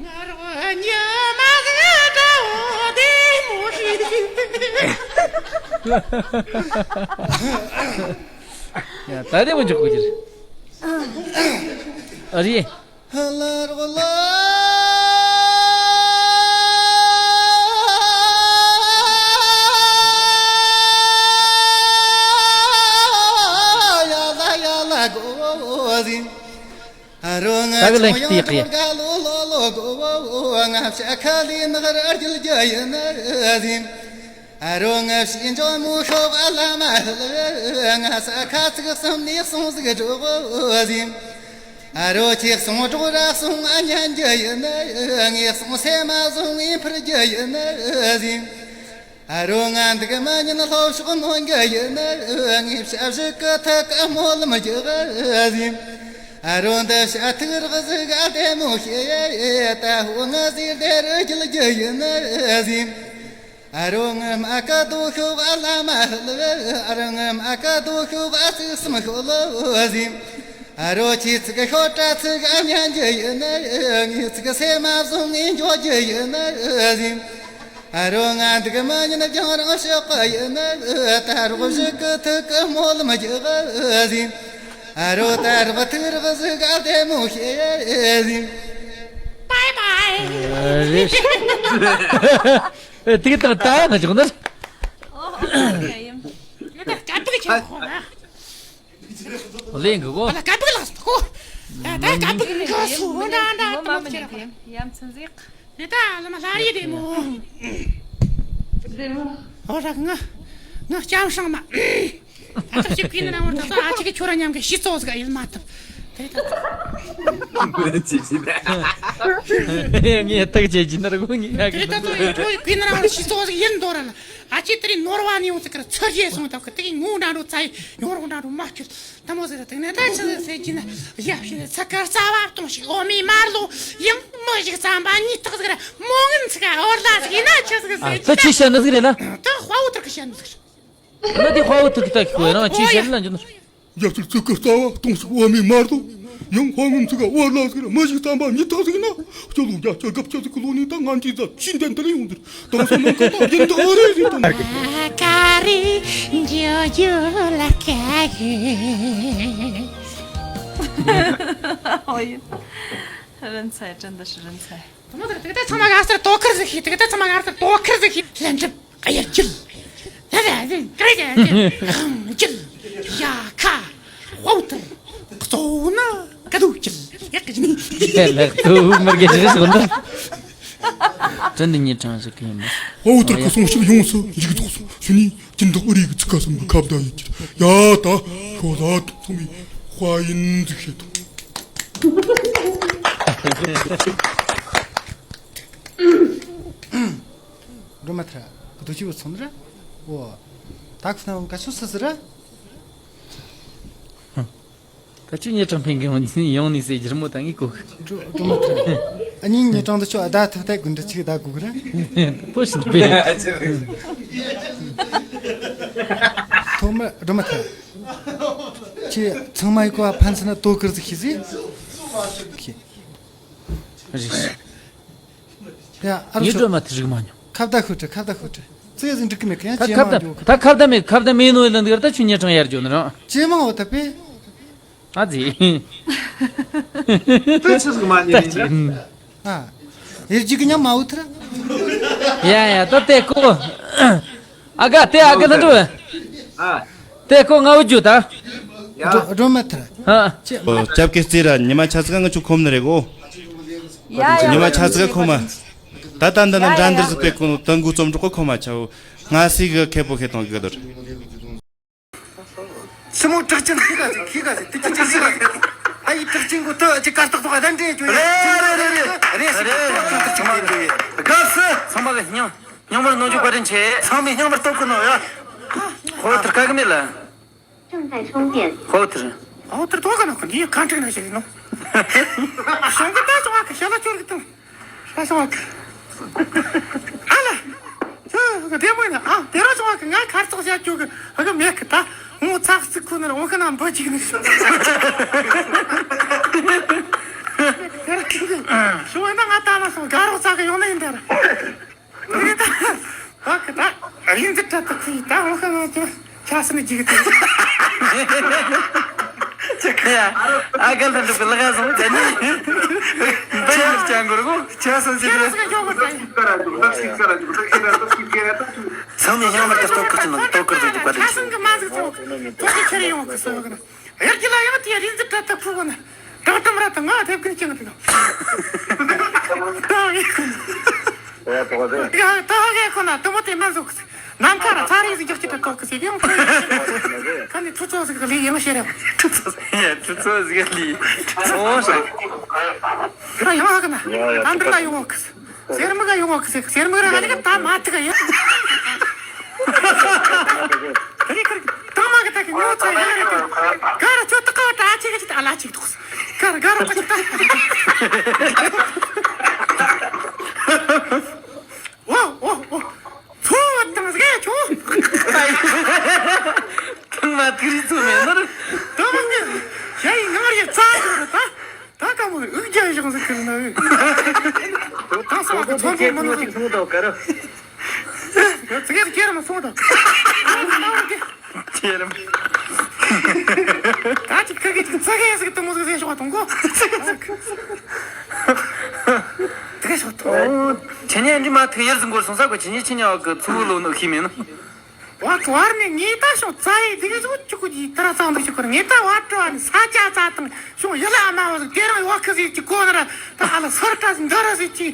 ཡ། ད་དེ་མོ་འཇོག་གོ་རྒྱུ་རེད། ཨ་རེད། ད་གི་ལན་ཤིག་ཡག་གི། ཨ་རོ་ང་ཕྱི་འཇོག་མོ་ཤོག་ཨ་ལ་མ་ལ། ང་ས་ཁ་ཚིག་གསུམ་ནས་གསུང་ཟིག་སྒྲོག་ཟིན། ཨ་རོ་ཁྱེད་གསུང་སྒྲོག་ར་གསུང་ཨ་ཉན་རྒྱུ་ཡིན། ངས་གསུང་སེམས་མ་བཟུང་ངས་འཕུར་རྒྱུ་ཡིན་ཟིན། ཨ་རོ་ང་འདུག་མ་ཉིན་ལྷོ་ཕྱོགས་ནོན་རྒྱུ་ཡིན། ངས་བྱ་བཞི་གི་ཐད་ཀ་སྨོན་ལམ་རྒྱག་ཟིན། ཨ་རོ་འདི་བྱ་ཐུག་རག་ཟིག་ཨ་བདེ་མོ་ཤེས། ད་ཧོ་ང་ཟིག་དེ་རུ་རྒྱལ་རྒྱུ་ཡིན་ཟིན། ཨ་རོ་ངི་མ་ཀ་དོ་ཤོག་ཨ་ལ་མ་ལ། ཨ་རོ་ངི་མ་ཀ་དོ་ཤོག་ཨ་ཚིག་གསུམ་ཤོག་ལོ་ཟིན། ཨ་རོ་ཁྱེད་ཚིག་ཤོག་དྲ་ཚིག་ཨ་ཉན་རྒྱུ་ཡིན། ངས་ཚིག་སེམས་མ་བཟུང་ངས་འཇོག་རྒྱུ་ཡིན་ཟིན། ཨ་རོ་ང་འདུག་མ་ཉིན་རྒྱང་རིང་ཕྱོགས་གི་ཡིན། ད་རོགས་བཞི་གི་ཐུག་གི་སྨོན་ལམ་རྒྱག་ཟིན། ཨ་རོ་ད་རོགས་ཐུག་རོགས་ཟིག་ཨ་བདེ་མོ་ཤེས་ཟིན། Bye bye. ཨ་རེད། ཨེ། དེ་གི་ད་ད་ཡང་ན་ཅུང་ན། ཨོ། ཨོ། ཡིན། ད་ཀ་པག་ཁྱེར་ཁོ་ན། ལེན་གི་གོ། ཨ་ལ་ཀ་པག་ལགས་སོ་གོ། ད་ད་ཀ་པག་གི་སོ་ན་ད་ད་མ་ཁྱེར་ཁོ། ཡ་མཚན་ཟིག། ནི་ད་ལ་མ་ལ་རི་རེད་མོ། རེད་མོ། ཨོ་ར་ང་ང་ལྕམ་སྲང་མ། ད་ལྟ་ཞིག་གིས་ན་བར་ད་ལྟ་ཨ་ཅིག་གི་ཁྱོད་ར་མཉམ་གི་ཤི་ཙོ་ཟིག་ཡིན་མ་ཐུབ། དེ་ད་ཅི་ཞིག་རེད། ངས་ཐག་བཅད་ཀྱི་ན་ར་གོ་ངས་ཡ་གི། དེ་ད་ལྟ་ཡིན་ཁྱོད་གིས་ན་བར་ཤི་ཙོ་ཟིག་ཡིན་འདོད་ར་ལ། ཨ་ཅེ་དེ་རིང་ནོར་བ་ནས་ཡོང་ཟིག་གི་ཚུར་རྗེས་སོང་ཐབས་གི་དེ་གི་ངོ་འདྲ་འགྲོ་ཚ་ཡི་ཡོང་རོགས་འདྲ་འགྲོ་མ་ཁྱོད་ད་མོ་ཟིག་ར་དེ་ནས་ད་ཆི་ཟིག་ཟེར་གྱི་ན། ཡ་ཕྱི་ཚ་ཁར་རྩ་བ་གཏོང་ཞིག་འོ་མའི་མར་ལོ་ཡང་མི་ཞིག་བརྩམས་པ་ཉིད་ཐག་ཟིག་ར་མོ་ངན་ཚིག་འོར་ལ་ཟིག་ཡིན་ན་ཆི་ཟིག་ཟེར་གྱི་ད་ཆི་བཤད་ནི་ཟིག་རེད་ལ། ད་དཔའ་བོ་ཐུར་གི་བཤད་ནི་ཟིག་རེད། ང་དེ་དཔའ་བོ་ཐུག་གི་ལྟ་གི་གོ་ཡ་རང་ཅི་བཤད་ལ་འཇོན་ནོ། ཡ་ཚིག་ཚིག་གི་རྩ་བ་གཏོང་ཟིག་འོ་མའི་མར་དོ། ཡང་དཔའ་ངན་ཚིག་ག་འོར་ལ་ཟིག་ར་མི་ཞིག་བརྩམས་པ་ཉིད་ཐག་ཟིག་ན། སྤྱི་ལོ་བརྒྱ་ཆ་དགུ་བཅུ་ཟིག་གི་ལོ་ནས་ད་ང་འདི་ཟ་ཕྱི་འདན་དུ་ལ་ཡོང་དུར་དང་སོ་ནང་ཁ་ཏོག་ཡིན་དུ་འོ་རེ་ཟིག་དང་། ཀ་རི་འཇོ་འཇོ་ལ་ཀ་ཡི། ཨོ་ཡིན། 人才，真的是人才。 དེ་ད་ཚང་མ་ག་སར་དོ་ཁུར་ཟིག་ཤེས། དེ་ད་ཚང་མ་ག་སར་དོ་ཁུར་ཟིག་ཤེས། ལན་གྲུབ། གཡར་གྱིལ། ད་ད་ད་ག་རེ་ད་ད་གངས་གྱིལ། ཡ་ཁ། དཔའ་བོ་ཐུར། གཙོ་བོ་ན་ཀ་དུ་གྱིལ། ཡག་གི་ནི། ལག་ཏུ་མར་གེ་ཞིག་སོང་ན། བྲན་དུ་ཉེ་དྲང་ཞིག་གི་ཡིན་པ། དཔའ་བོ་ཐུར་གི་གསུང་ཆོས་ཡོངས་སུ་འཇུག་རྫོགས་སོ། ཞུ་ནི་སྦྱིན་བདག་ཨུ་རི་གི་ཚིག་ཁ་གསུམ་གི་ཁ་བརྡ་ཡིན་གྱི། ཡ་ད་ཤོ་ད་ཐོག་མི་དཔའ་ཡིན་ཟིག་བཤད་དང་། སྒྲོལ་མ་ཐར། གི་དུ་ཅི་བུ་ཚོང་ར། འོ། ད་ཁུ་ན་བུ་ག་ཆུ་སི་སི་ར། ད་ཅི་ཉེ་དྲང་ཕན་གི་ཡོང་ནི་ཟེར་རྒྱུ་ར་མོ་ད་ངས་གོ་གི། སྒྲོལ་སྒྲོལ་མ་ཐར། ཨ་ནི་ཉེ་དྲང་དུ་ཆོ་ཨ་ད་ཐབས་ཐད་དགུན་འདྲ་ཅིག་ད་གོ་གི་ར། པོ་ཞིག་པེ། ཐོག་མར་སྒྲོལ་མ་ཐར། ཁྱེད་ཚང་མ་ཡི་གོ་ཕན་ཚུན་ན་དོ་ཁུར་ཟིག་ཤེས་ཟིག་ཁྱེད། རེད། ཡ། ཨ་རོ་ངའི་ཤོག་སྒྲོལ་མ་དེ་རིག་མ་མྱོང་། ཁ་བརྡ་ཤོད་དྲ། ཁ་བརྡ་ཤོད་དྲ། ཙི་ཟིག་འགྲིག་གི་མེད་གི་ཡ། ད་ཇེ་ཁ་མང་བརྡ་འགྲོ་གི། ད་ཁ་བརྡ་མེད། ཁ་བརྡ་མེད་ནོ་ཡི་ལ་འདི་གར་ད་ཆུ་ཉེ་དྲང་ཡར་འཇོག་ནི་རང་། ཇེ་མང་འོ་ད་པེ། ཨ་ཙི། དེ་ཆི་ཟིག་མ་ཉན་ད་ཡིན་ད། ཅི། ཨ། ཡེ་ཇི་གི་ཉམ་མ་འུ་ཐར། ཡ་ཡ། ད་དེ་ཀོ། ཨ་ག་དེ་ཨ་ག་ལ་འགྲོ། ཨ། དེ་ཀོ་ང་འུ་རྒྱུ་ད། ཡ། སྒྲོལ་སྒྲོལ་མ་ཐར། ཨ། ཅི། ཨོ། སྐྱབས་ཀྱི་རྩེ་ར་ཉི་མ་ཆ་ཚིག་ང་ཆུ་ཁོམ་ནི་རེད་གོ། ཡ་ཡ། ཉི་མ་ཆ་ཚིག་ཁོམ་མ། ད་ལྟ་འདི་ན་འགྲན་བསྡུར་ཟིག་སྤེལ་གོ་ནོ་དུ་འགོ་རྩོམ་སྒྲིག་གོ་ཁོ་མ་ཆའོ། སྔ་སེ་གི་ཁེ་པོ་ཁེ་ཏང་གི་གི་དོར། སྲིན་མོ་གྲགས་ཅན་ཁི་ག་ཟིག་ཁི་ག་ཟིག་དུ་ཅི་ཅི་ཟིག་ག་ཟིག་ཨ་ཡི་གྲགས་ཅན་གོ་ཏུ་ཅི་ཀར་ཏག་ཏག་ཨ་དན་ཏྲེ་ཅོ་ཡ། རེད་རེད་རེད་རེད་རེད་ཟིག་ཏུ་ཅི་ཅི་ཅི་ཅི་ཡ། དགའ་སི། ཚང་མ་གི་སྙིང་སྙིང་མར་གནོང་རྒྱུ་བཀའ་དྲིན་ཆེ། ཚང་མས་སྙིང་མར་གཏོང་གི་ནོ་ཡ། ཧོ་ཐར་ཀ་གི་མེད་ལ། 正在充电。 ཧོ་ཐར། ཨོ་ཐར་ཏོ་ག་ནོ་གི་ཁ་འཁྲིག་ན་ཞིག་ནོ། ཤོང་གི་ད་ཅོ་བ་གི་ཤ་ལ་ཅོར་གི་ཏང་། ཤ་ཤོང་བ་གི། ཨ་ལ། ཅོ་གི་བདེ་མོ་ཡིན་ན་ཨ་དེ་ར་ཅོ་བ་གི་ང་ཁར་ཙོག་བྱ་ཅོ་གི་ཨ་གི་མེད་གི་ད་ངོ་ཚག་རྩིག་ཁུ་ནར་འོ་གི་ན་འབུ་ཅིག་ནི་ཤོ། ཤོ་ན་ང་ད་ན་སོང་དགའ་རོགས་ཚག་གི་ཡོང་ན་ཡིན་ད་ར། ཨ་ཁ་ད་རིན་འཛིན་དྲ་ཐག་ཁུ་ཡི་ད་འོ་ཁ་ང་ཅི་ཆ་སི་ནི་ཇི་གི་ཏི། ཅི་ཁ་ཡ། ཨ་གལ་ཏེ་འདུག་གི་ལ་ག་སོང་ད་ནི། འབའ་ཡི་ལ་ཅང་གོར་གོ། ཆ་སི་ཇི་གི། སང་ནི་ཡང་མར་ཏ་སྟོ་ཁུར་ཅི་ནང་ཏོ་ཁུར་ཏུ་འདུག་པ་དེ་ཆ་སི་གི་མ་ཟིག་ཚོ། ཏོ་གི་ཁྱེར་ཡོང་གི་སོ་གི་ན། དབྱར་གྱི་ལ་ཡང་དེ་རིན་འཛིན་དྲ་ཐག་ཁུ་གོ་ན། བྲག་གྲམ་ར་དང་ང་ཐེབས་ཀྱི་ཅང་དུ་ན། ད་ཡེ་ཁུ་ན། ཡ་ད་ཡེ་ཁུ་ན་དུ་མོ་དེ་མ་ཟུག་ནམ་མཁའ་ར་ཚ་རེ་ཟིག་རྒྱག་ཅི་ད་ཀོག་གི་ཟིག་ཡང་ཁུ་ཡེ་ཁུ་ན། ཁ་ནི་ཁྲུ་ཚོ་ཟིག་ལི་ཡང་ཤེས་རེ། ཁྲུ་ཚོ་ཟིག་ཡ་ཁྲུ་ཚོ་ཟིག་ལི། ཨོ་ཤ། ཁ་ཡང་ཧ་གི་ན། ད་འདི་ལ་ཡོང་ངོ་གི། སེར་མིག་ག་ཡོང་བ་གི་ཟེར། སེར་མིག་ར་ང་ལ་ད་མ་ཐུག་ག་ཡ། ད་རེ་ཁར་དང་མ་གི་ད་གི་ངོ་ཚ་ཡ་རེ་གི། ག་ར་ཆོ་ད་ཀ་བ་ད་ཨ་ཅིག་གི་ཅིག་ཨ་ལ་ཅིག་འདུག་ག་ར་ག་ར་ཀ་ཅིག་ད། ཨོ་ཨོ་ཨོ། ཚོ་བ་དང་ཟེ་ཆོ། དང་མ་ཐུག་རི་ཚོ་མེད་ནོ། ད་མ་གི་ཞ་ཡི་ངར་ཡ་ཚ་གི་ར་ད། ད་ཀ་མོ་འུག་རྒྱ་བཞག་ཟིག་ཁུར་ན་ཨུ། ད་སོ་གི་ཚོ་གི་མོ་ནོ་ཅིག་སོང་དོ་ག་ར། ཙི་གེ་ཁྱེར་མ་སོང་དོ། ཁྱེར་མ། ད་ཅིག་ཁ་གི་ཅིག་ཙི་གེ་ཟིག་ཏུ་མོ་ཟིག་ཟེ་ཤོག་དང་གོ། ཙི་གེ་ཤོག་དང་། ཁྱེད་ཉིད་འདི་མ་ཐུག་ཡར་ཟིག་འགོར་སོང་ས་གོ། ཁྱེད་ཉིད་ཁྱེད་ཉིད་གི་ཚུགས་ལོ་ནོ་ཤི་མེད་ནོ། བ་གི་བར་ནས་ངས་ད་ཤོང་ཙ་ཡི་དེ་ག་ཟུག་ཅིག་གོ་ཅི་ཏི་ར་ཙང་དུ་ཅིག་གོ་ངས་ད་བ་ཏྲ་བ་ནས་ས་ཆ་ཙ་དང་ཤོང་ཡི་ལ་ཨ་མ་བ་ཟིག་དེ་རང་ཡོ་ཁི་ཟིག་ཅིག་གོ་ན་ར་ད་ཨ་ལ་སོར་ཏྲ་ཟིག་འདི་ར་ཟིག་ཅིག་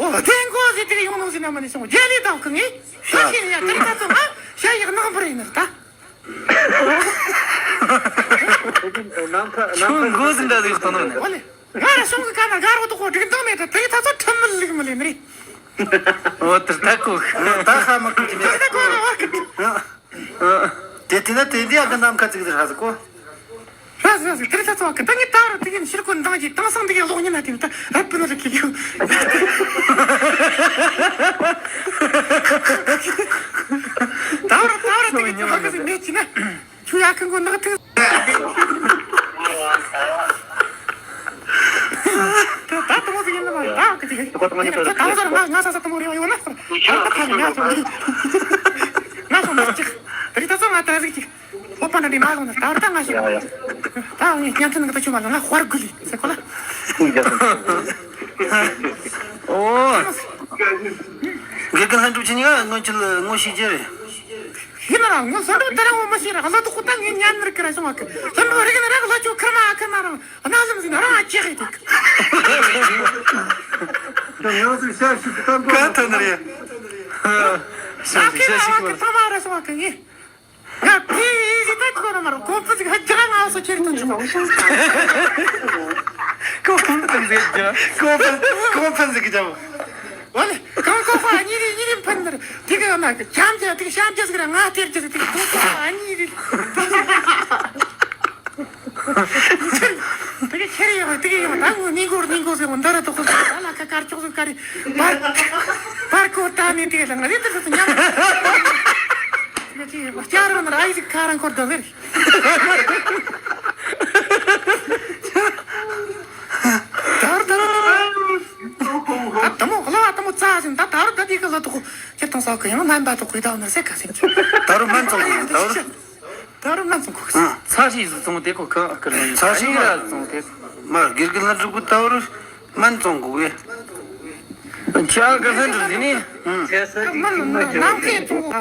འོ་བདེན་གོ་ཟིག་དེ་ག་ཡོང་ནོ་ཟིག་ན་མ་ནས་ཤོང་རྒྱ་ལི་ད་གི་ངས་ཤ་ཤེས་ཡ་དེ་ག་ཙང་ཨ་ཤ་ཡག་ནག་འབུར་ཡིན་ནར་ད། ཤོང་གོ་ཟིག་འདྲ་ཟིག་གཏོང་ནོ་ནས། ང་ར་ཤོང་གི་ཀ་ན་དགའ་རོགས་དོ་ཁོ་སྒྲིག་འདང་མེད་ད་དེ་ད་ཚོ་ཁྲིམས་མི་ལུགས་མི་ལེན་རེད། འོ་དེར་ད་གོ། ད་ཧ་མ་གོ་གི་མེད། ད་གོ་ན་བར་གི། དེ་དེ་ན་དེ་འདི་ཨ་གི་ནམ་མཁའ་ཙིག་ཟེར་ཧ་ཟིག་གོ། ར་ཟིག་ར་ཟིག་དེར་ད་ཚོ་གི་ད་ངས་ད་ར་དེ་གིན་ཕྱིར་གོ་འདང་གི་དེང་སང་འདི་གི་གློག་བརྙན་ན་དེ་ད་རབ་པི་ན་རི་གི་གི། ད་ར་ད་ར་དེ་གི་ད་གི་ཟིག་མེད་ཀྱི་ན། ཁྱོད་ཡ་ཁང་གོ་ནག་ཐིག་ད་ད་དུང་ཟིག་ཡིན་ནི་མ་ད་གི་ཟིག་ད་ད་ཟར་ང་ང་ས་ས་དུང་རེ་ཡོད་ན་ད་ད་ཁ་ང་ཚོ་ང་ཚོ་ནག་ཅིག་ད་རི་ད་ཚོ་ང་ད་ཟིག་ཅིག་ཨོ་པ་ན་རི་མ་ལོ་ན་ད་ད་ང་ཞིག་ད་ངས་ཉན་ཐུན་གི་ད་ཆུ་མ་ལོ་ང་ཧོར་གུ་ལི་ཟེར་གོ་ལ། ཨོ། དགེ་རྒན་ལྷན་གྲུབ་ཆེ་ཉིད་ང་སྔོན་ཆད་ངོ་ཤེས་ཀྱི་རེད། ཡིན་ན་རང་ངོ་ལྷན་གྲུབ་ད་རང་ངོ་མ་ཤེས་ར་ལ་དུ་ཁོ་ད་ངས་ཉན་ནར་ཀི་ར་སོང་བ་ཀི་ལྷན་གྲུབ་རིག་ན་ར་ལ་ཆོ་ཁར་མ་ཨ་ཁར་མ་རང་ཨ་ན་ལམ་ཟིན་རང་ཨ་ཅེ་ཧེ་ཏིག་ཁ་ཐོན་རེད། ཨ་ཁེ་ན་བ་ཀི་ཐ་མ་ར་སོང་བ་ཀི་ངས་ང་ཕི་ཡི་ཟི་ད་ཁོ་ར་མ་ར་གོ་ཕི་ཟི་ཧ་ཅང་ང་སོ་ཁྱེར་ཐོན་ཆུང་། གོ་ཕི་ཟི་ཀི་ཇམ། གོ་ཕི་གོ་ཕི་ཟི་ཀི་ཇམ། ཨོ་ལེ། གང་གོ་ཁོ་ཨ་ནི་རི་ནི་རི་ཕན་ནི་རི་དེ་གི་ཡོད་ན་གི་ཁྱམ་ཅི་དེ་གི་ཤམ་ཅི་ཟིག་ར་ང་སྟེར་ཅི་ཟིག་དེ་གི་གོ་ཁོ་ཨ་ནི་རི། དེ་གི་ཁྱེར་ཡོང་དེ་གི་ཡོང་ད་ངོ་ནི་གོར་ནི་གོ་ཟིག་འོ་འདི་ར་དོ་ཁོ་ཟིག་ད་ལ་ཁ་དཀར་ཕྱོགས་ཟིག་དཀར་རི་པར་པར་གོ་ད་ནི་དེ་གི་ལ་ང་རི་དེ་ཟིག་ཉམས། དེ་གི་ཅི་ཡོད་སྐྱ་རོ་ན་ར་ཨི་ཟིག་ཁ་རང་གོར་དོ་ཟེར། ད་རུ་ད་རུ་ད་དུ་མོ་གློ་བ་དུ་མོ་ཙ་ཟིན་ད་ད་རུ་ད་དེ་གི་ལ་དུ་ཁོ་ཁྱེད་དང་ས་གི་ཡང་ནན་ད་དུ་ཁོ་ད་ནི་སེ་ཁ་སེ་ཁྱེད། ད་རུ་སྨན་བཙོང་གི་ད་རུ། ད་རུ་སྨན་བཙོང་གི། ཚ་ཤི་ཟིག་བཙོང་དེ་ཁོ་ཁ་ཁ་ལ་ཡིན། ཚ་ཤི་ར་བཙོང་དེ། མ་དགེ་རྒན་ལ་འགྲུབ་གི་ད་རུ་སྨན་བཙོང་གི་བས། ཁྱེད་གི་ལྷན་འགྲུབ་ཟིན་ནི། སྨན་ནམ་མཁའི་བཙོང་གི།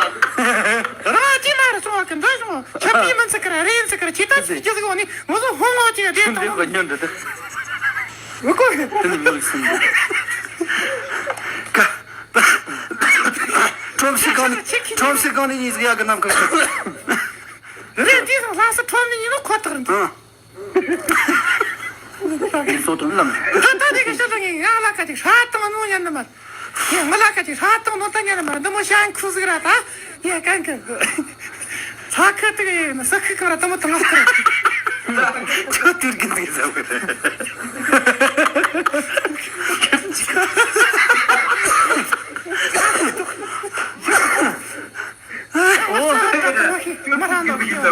རང་ཅི་མ་རེད་སོང་བ་གི་འདི་སོང་། ཆད་པའི་མི་ཚིག་གི་ར་རེད་ཚིག་གི་ར་ཁྱེད་ད་ཅིག་ཅི་ཟིག་འོ་ནི་ངོ་སོ་ཧོང་ངོ་ཅིག་བདེ་ཆུང་འདི་དང་གོ་ཉོན་འདི་ད། མི་གོ་གི། དེ་ནི་མི་ལུགས་སུ་འདི། ཀ་ཁྲོམ་སི་གང་ནི་ཁྲོམ་སི་གང་ནི་ཉིས་ཀ་གི་ནམ་ཁ་ཤོད། རེད། དེ་སང་ལྷ་ས་ཁྲོམ་ནི་ཡིན་ནོ་ཁོ་ཐག་རེད། ཨང་། ཡིན་སོ་དུ་ལམ། ད་ད་དེ་གི་ཤ་ད་ངས་ང་ལ་ཁ་ཅིག་ཧྲ་བཏང་ནོ་ཉན་ནི་མ། ངས་ང་ལ་ཁ་ཅིག་ཧྲ་བཏང་ནོ་ད་ཉན་ནི་མ། འདི་མོ་ཤན་ཁུ་ཟིག་ར་ད། ངས་གན་གི། ས་ཁུ་དེ་གི་ས་ཁུ་གང་ར་ད་མོ་ད་ང་ཁུ་ར། ཁྱོད་དུར་གི་འདུག་ཟེར་བ་རེད།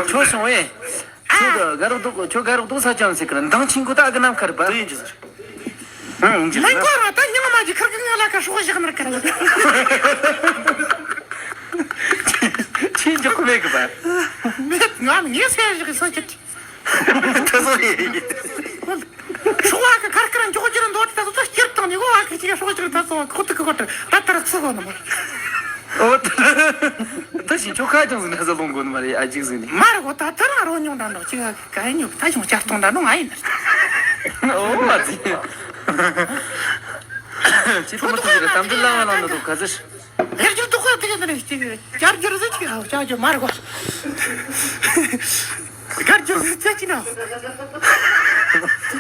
ཁྱོད་སོང་བས། ཁྱོད་ཀྱི་དགའ་རོགས་འདུག་ཁྱོད་དགའ་རོགས་འདུག་ས་ཅང་ཟེར་གི་ར་མདང་ཆིན་གོ་ད་གི་ནམ་ཁར་བ། ཨང་། ལན་གོ་ར་ད་ཉང་མ་ཅིག་ཁར་གི་ང་ལ་ཁ་ཧྲོག་བཞག་མར་ཁར། ཁྱེད་འཇོག་གི་མེད་གི་པ། མེད། ང་ངས་ཟེར་ཞིག་སོང་ཁྱེད། ད་སོང་ཡིན། ཧོལ། ཤོག་བ་གི་ཁར་ཁར་འཇོག་རྒྱུ་རེད་འདོད། ད་ད་སྐྱུར་བཏང་ནི་གོ་བ་གི་ཅིག་ཤོག་ཅིག་ད་སོང་ཁོ་ཐུག་གི་ཁོ་ཐུག་ད་ལྟར་ཚུགས་གོ་ནི་མ། ཨོ། ད་ད་ཞིག་ཁྱོད་ཁ་ཅུང་ཟིག་ན་ཟ་ལོང་གོ་ནི་མ་རེད། ཨ་ཅིག་ཟིག་ནི། མ་རེད་གོ། ད་ད་རང་རོ་ཉུང་འདྲ་འདྲ་ཅིག་ག་ཡིན་ཉོ། ད་ཞིང་བསྐྱར་གཏོང་འདྲ་ནོ་ང་ཡིན་ནི། ཨོ། ཨ་ཙི། ཅི་ཐོག་མ་ཐུག་གི་རེད། གཏམ་འདྲི་ལང་ལང་ན་འདུག་ག་ཟེར། ཡར་རྒྱུག་ཏོག་ཁ་དེ་ག་ནས་ཅིག་ཡར་རྒྱུག་ཟེར་ཅིག་ཨ་ཅག་རྒྱུག་མ་རེད་གོ། ཡར་རྒྱུག་ཟེར་ཅི་ཅི་ན།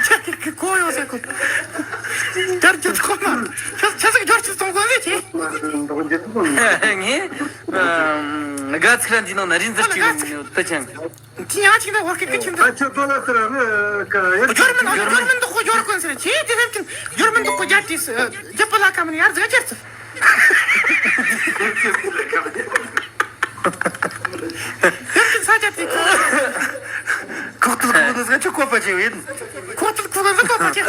ཅག་གི་གི་གོ་ཡོད་ཟེར་གོ། ཡར་རྒྱུག་ཏོག་མ། ཆ་ཆ་ཟིག་འབྱོར་ཅིག་གཏོང་དགོས་ཟེར་ཅི། ངས་ཨ་དགའ་ཚིག་ར་འདི་ནང་ན་རིན་ཟེར་ཅིག་ཡོད་ད་ཅང་། ཅི་ཡང་ཅིག་ན་བ་ཀི་ཀི་ཅིག་འདི། ཨ་ཅོ་ཏོ་ལ་སི་ར་ནི་ཀ་ཡར་འབྱོར་མིན་འབྱོར་མིན་འདུག་གོ། འབྱོར་གོ་ཟེར་ཅི་དེ་ལྷན་ཅིག་འབྱོར་མིན་འདུག་གོ། རྒྱ་ཏིས་རྒྱ་པ་ལ་ཀ་མིན་ཡར་ཟེར་ཅེར་ཚུལ། ཡར་ཏིས་ས་ཆ་དེ་ཁོ། ཁོག་ཏུ་ཁོག་ཏུ་ཟེར་ཆོག་གོ་པ་ཅི་ཡིན། ཁོག་ཏུ་ཁོག་ཏུ་ཟེར་གོ་པ་ཅི།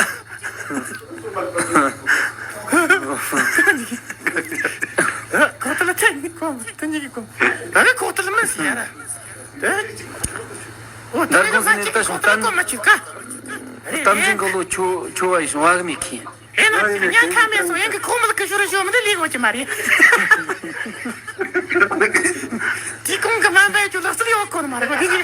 ཁོག་ཏུ་ལ་ཚན་ནི་གོ་མ་ཏུ་ནི་གི་གོ། ད་ནི་ཁོག་ཏུ་ལ་མ་ཟེར་ཡ་ར། ཨོ། ད་རེས་ང་ཅིག་ཁོག་ཏུ་ལ་གོ་མ་ཆུག་ག། གཏམ་འཛིན་གི་ལོ་ཆོ་ཆོ་བ་ཡིན་སོང་བ་གི་མི་ཁྱེད། ཨེ་ན་ཉན་ཁ་མེད་སོང་། ཡང་གི་ཁོག་མ་ལ་ཀི་ཤོར་ཤོར་མི་འདི་ལས་གོ་ཅི་མ་རེད། དེ་གོང་གི་མ་འབད་རྒྱུ་ལག་རྩལ་ཡོད་གོ་ནི་མ་རེད་གོ། དེ་གི།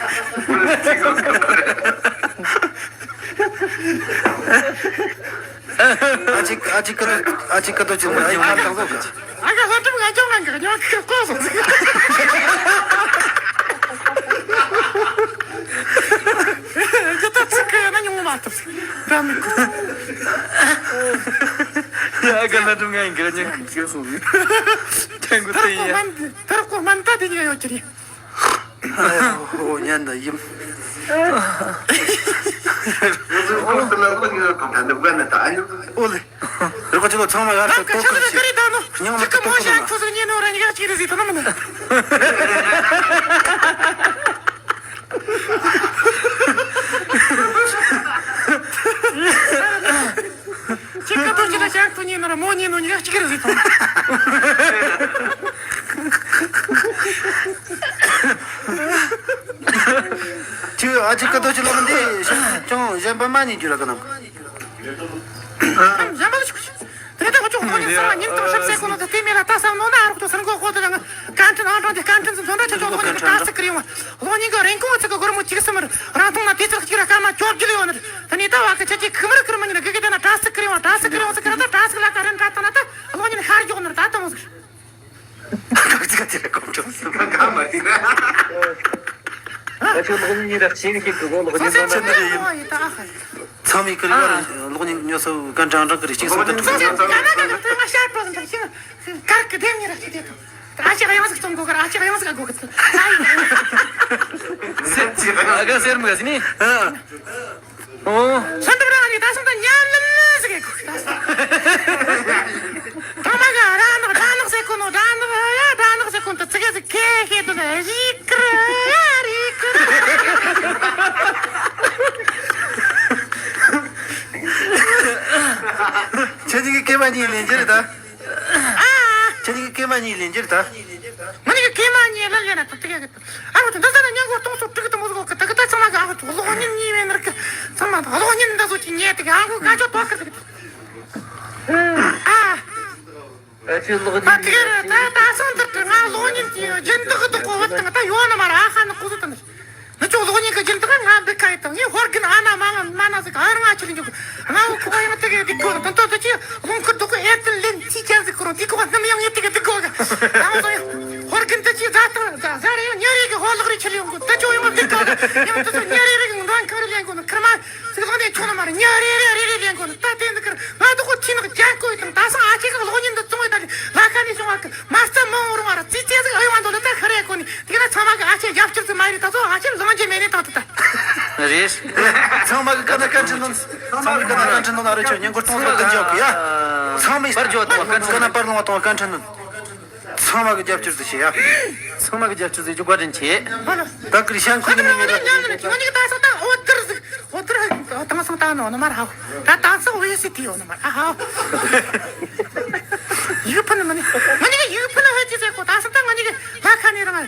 ཨ་ཅིག་ཨ་ཅིག་ཀ་ཏོ་ཨ་ཅིག་ཀ་ཏོ་ཅིག་ཨ་ཡིག་ཁ་བཏང་ཟོ་ག། ཨ་ག་ལྷ་སྒྲུབ་ང་ཅོ་ང་གི་ཉོ་ཁི་ཀོ་སོང་ཟིག། ཇི་ལྟར་ཚིག་གི་ན་ཉུང་མ་ཐུབ་ཟིག་ར་མི་ཀོ། ཨ་ག་ལྷ་སྒྲུབ་ང་ཡིན་གི་ཉོ་ཁི་ཀོ་སོང་ཟིག། ཐན་གོ་ཐར་ཏེ་ཀོ་ཡ། མན་ཐར་ཀོ་མན་ད་དེ་ཉོ་ཡོད་ཀྱི་རེད། ཨོ་ཉན་ན་ཡིན། ཨོ་ལེ། རེ་ཁོ་ཅི་ལོ་ཚང་མ་ཡར་ལམ་ཁ་ཐོག་ཁ་ཐོག་ཁ་ཁ་ཁ་ཁ་མོ་ཞིག་ཁོ་ཟིག་ཉན་ནོ་ར་ཉི་ག་གཅིག་རེ་ཟིག་ཐོན་ན་མིན་ན། ཅི་ཀ་ཏོ་ཅི་ལ་ཞག་ཏུ་ཉན་ནོ་ར་མོ་ཉན་ནོ་ཉི་ག་གཅིག་རེ་ཟིག་ཐོན། ཁྱོད་ཨ་ཅེ་ཀ་ཏོ་ཅི་ལ་མི་འདི་ཅང་གཞན་པ་མ་ཉན་རྒྱུ་ར་ག་ནམ། གཞན་པ་ལ་ཆུག་ཆུག་དེ་ལྟ་ཁོ་ཅོག་གོ་ཉིན་ས་ཉིན་དང་ཞིབ་སེ་ཁོ་ལ་དེ་མེད་ལ་ད་བསམ་ནོ་ན། ཨ་རོག་ཏུ་སར་འགོ་ཁོ་དེ་ལ་ང་བཀའ་དྲིན་ཨང་གྲངས་དེ་བཀའ་དྲིན་ཚོ་འདྲ་ཆ་ཆོག་གློག་བརྙན་གི་དྲ་ཚིགས་ཀྱི་རིང་བ། གློག་བརྙན་གི་རིན་གོང་ཚིག་གི་སྒོར་མོ་བཅུ་གསུམ་རང་ཐོང་ན་དེ་ཚོ་གཅིག་ར་སྐར་མ་བཅོ་བརྒྱད་ཡོད་ནི། ད་ནི་ད་བ་གི་ཆ་ཅིག་ཁི་མར་ཁིར་མ་ཉིན་གི་གི་དེ་ན་དྲ་ཚིགས་ཀྱི་རིང་བ། དྲ་ཚིགས་ཀྱི་རིང་བ་ཚིག་གི་ར་ད་དྲ་ཚིགས་ལ་ཀ་རིན་དྲ་ཐང་ན་ད་གློག་བརྙན་ཤར་འཇོག་ནི་ར་ད་ད་མོ་ཟིག། ཀ་ཀ་ཀ་ཀ་ཀ་ཀ་ཀ་མ་དེ། ཨ་ཁྱོད་གློག་བརྙན་ར་ཤེས་ནི་ཁྱེད་ཀྱི་གོ་གློག་བརྙན་ཚང་མ་ཚང་མ་ཡིན། ཚང་མའི་ཁུར་ཡོད་རེད། གློག་བརྙན་ཉོ་ས་གན་གྲངས་གྲངས་ཀྱི་རེ་གཅིག་སོང་དེ་འདྲ། ཚང་མ་ཀ་ན་ཀ་ན་ཚང་མ་ཤར་པོ་འདྲ་ཞིག་གར་གི་དེ་ཉིན་ར་ཞིག་དེ་དང་། ཨ་ཅག་གཡང་ཟིག་གཏོང་དགོས་གར། ཨ་ཅག་གཡང་ཟིག་དགོས་གི། ཨ་ག་སེར་མོ་ཟིག་ནི། ཨོ། ལྷ་འདབས་རང་ནི་ད་སང་ད་ཉམས་ལེན་ཟིག་གི་ཁུག་ད་སང་། ཐ་མ་ག་ར་ནག་དྲ་ནག་ཟེར་གོ་ནོ། དྲ་ནག་ཡ་དྲ་ནག་ཟེར་གོ་ནོ་ད་ཙི་གེ་ཟིག་ཁེ་ཁེ་དོ་ན་རི་ཀར་ཡ་རི་ཀར། ཁྱེད་ཀྱི་སྐེད་པ་གཉིས་ལེན་རྒྱུ་རེད་ད། ཨ། ཁྱེད་ཀྱི་སྐེད་པ་གཉིས་ལེན་རྒྱུ་རེད་ད། ང་ནི་སྐེད་པ་གཉིས་ལེན་ལེན་ན་ད་ཙི་གེ་གི། ཨ་རོ་དེ་འདི་ཟ་ན་ཉན་གོ་སྟོང་སོ་དྲུག་དུ་མོ་ཟིག་གོ་གི། ད་གི་ད་ཚང་མ་གི་ཨ་རོ་གློག་བརྙན་གཉིས་མེད་ནར་གི། ཚང་མ་གློག་བརྙན་འདི་ཟོ་ཅི་ཉེ་དེ་གི་ཨ་གོ་ཀ་ཅོ་ཏོ་ཁ་དེ་གི། ཨ། ཨ་ཅི་གློག་ཨ་དེ་གི་ར་ད་ད་སང་དེར་དེ་ང་གློག་བརྙན་གྱི་རྒྱུན་དག་དུ་གོ་བ་དང་ད་ཡོད་ན་མ་ར་ཨ་ཁ་ནི་གོ་ཟོ་དང་ནི། ང་ཚོ་གློག་བརྙན་གྱི་རྒྱུན་དག་ང་འདི་ཁ་ཡི་དང་ངས་ཧོར་གིན་ཨ་ན་མ་ང་མ་ན་ཟིག་ཨ་རང་ཨ་ཆི་ལ་འཇུག་ང་འུ་ཁོ་ཡང་དེ་གི་དེ་གོ་དང་ཏོ་དེ་ཅི་རླུང་ཁུར་དུ་གོ་ཨེར་ཏེལ་ལེན་ཅི་ཅན་ཟིག་ཁོ་རང་དེ་གོ་ནམ་ཡང་ངས་དེ་གི་དེ་གོ་གི། ཨ་ང་ཚོ་ཡང་ཧོར་གིན་དེ་ཅི་ཟ་ཐང་ཟ་ཟ་རེ་ཡང་ཉ་རེ་གི་ཧོར་ལག་རེ་ཆི་ལ་ཡོང་གོ་དེ་ཅོ་ཡང་དེ་གོ་གི། ཡང་དེ་ཚོ་ཉ་རེ་རེ་གི་འདོན་ཁང་རེ་ལེན་གོ་ནི་ཁར་མ་ཚིག་ལོག་ནས་ཆོག་ནི་མ་རེད། ཉ་རེ་རེ་རེ་རེ་ལེན་གོ་ནི། ད་དེ་འདི་ཁར་ང་དུ་ཁོ་ཆི་ནག་ཅན་གོ་ཡི་དང་ད་སང་ཨ་ཁྱེད་གི་གློག་བརྙན་འདི་བཙོང་ཡི་ད་ལི་ལ་ཁ་ནས་བྱུང་བ་གི་མ་རྩ་མང་རུང་བ་ར་ཙི་ཙི་ཟིག་ཨ་ཡོང་བ་འདོད་ལ་ད་ཁ་རེ་གོ་ནི། དེ་ན་ཚང་མ་གི་ཨ་ཅེ་རྒྱབ་སྐྱོར་ཟིག་མ་ཡིན་ད་ཚོ་ཨ་ཅེ་ལང་རྒྱུ་མེད་ནི་ད་དུ་ད། རེད། ཚང་མ་གི་ཀ་ན་བཀའ་དྲིན་ནོན། ཚང་མ་གི་ཀ་ན་བཀའ་དྲིན་ནོན། ཨ་རོ་ཁྱོད་ཉིན་གུང་སྟོང་ཟིག་གི་འཇོག་གི་ཡ། ཚང་མས་པར་འཇོག་དང་བཀའ་དྲིན་ཀ་ན་པར་ལོང་བ་དང་བཀའ་དྲིན་ནོན། ཚང་མ་གི་རྒྱབ་སྐྱོར་ཟིག་བྱེད་ཡ། ཚང་མ་གི་རྒྱབ་སྐྱོར་ཟིག་རྒྱུ་བཀའ་དྲིན་ཆེ། ད་ཀིར་ཤང་ཁུ་ནི་མི་མེད་ལ། ཁྱོད་ཉིད་ད་སོ་ད་འོ་དེར་ཟིག་འོ་དེར་དང་སང་ད་ནོ་ནོ་མ་ར་ཧ། ད་ད་སང་འོ་ཡེ་སི་ཏི་ཡོ་ནོ་མ་ར་ཧ། ཡུག་ཕུ་ནི་མ་ནི་ང་ནི་གི་ཡུག་ཕུ་ནི་ཧ་ཅི་ཟེར་གོ། ད་སང་ད་ང་ནི་གི་ལ་ཁ་ནི་རང་།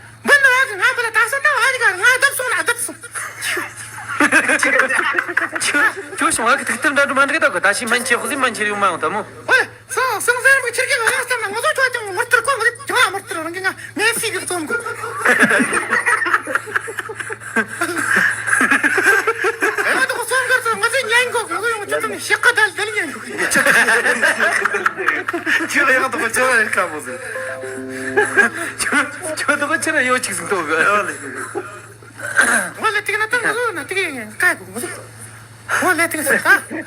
འབུ་ནི་བ་གི་ང་འབུ་ལ་ད་སོང་ད་བ་གི་ག་ང་བརྡབ་སོང་ལ་བརྡབ་སོང་། ཁྱོད་ཁྱོད་སོང་བ་གི་ཐུག་ཐུབ་འདྲ་འགྲོ་མ་འགྲིག་ད་གི་ད་ཤི་མན་ཆད་ཧོ་ཟི་མན་ཆད་ཡོང་མ་ཡོང་ད་མོ། ཨོ། སང་སང་ཟེར་མི་ཁྱེར་གི་ང་ལ་ལྟ་ན་ང་ཚོ་ཁྱོད་ཀྱང་མུར་ཐུར་གོ་ང་ཚོ་ཁྱོད་མུར་ཐུར་རང་གི་ང་མེ་སི་གི་རྩོམ་གི། ཨེ་ང་དོ་གོ་སོང་གར་ཚོ་ང་ཚོ་ཉན་གོ་ང་ཚོ་ཡང་ཁྱོད་ཚོ་ནི་ཤེག་ཀ་དལ་དལ་ཉན་གོ། ཁྱོད་ཡང་དོ་གོ་ཁྱོད་ར་ཁ་བོ་ཟེར། ཁྱོད་ཁྱོད་དོ་གོ་ཁྱོད་ར་ཡོད་ཅིག་ཟིག་དོ་གི། ཨོ་ལེ། ང་ལ་ཏིག་ན་ཏང་ང་ཟོ་ན་ཏིག་ཡིན་ཀ་གོ་ང་ཟོ། ང་ལ་ཏིག་ཟེར་ད།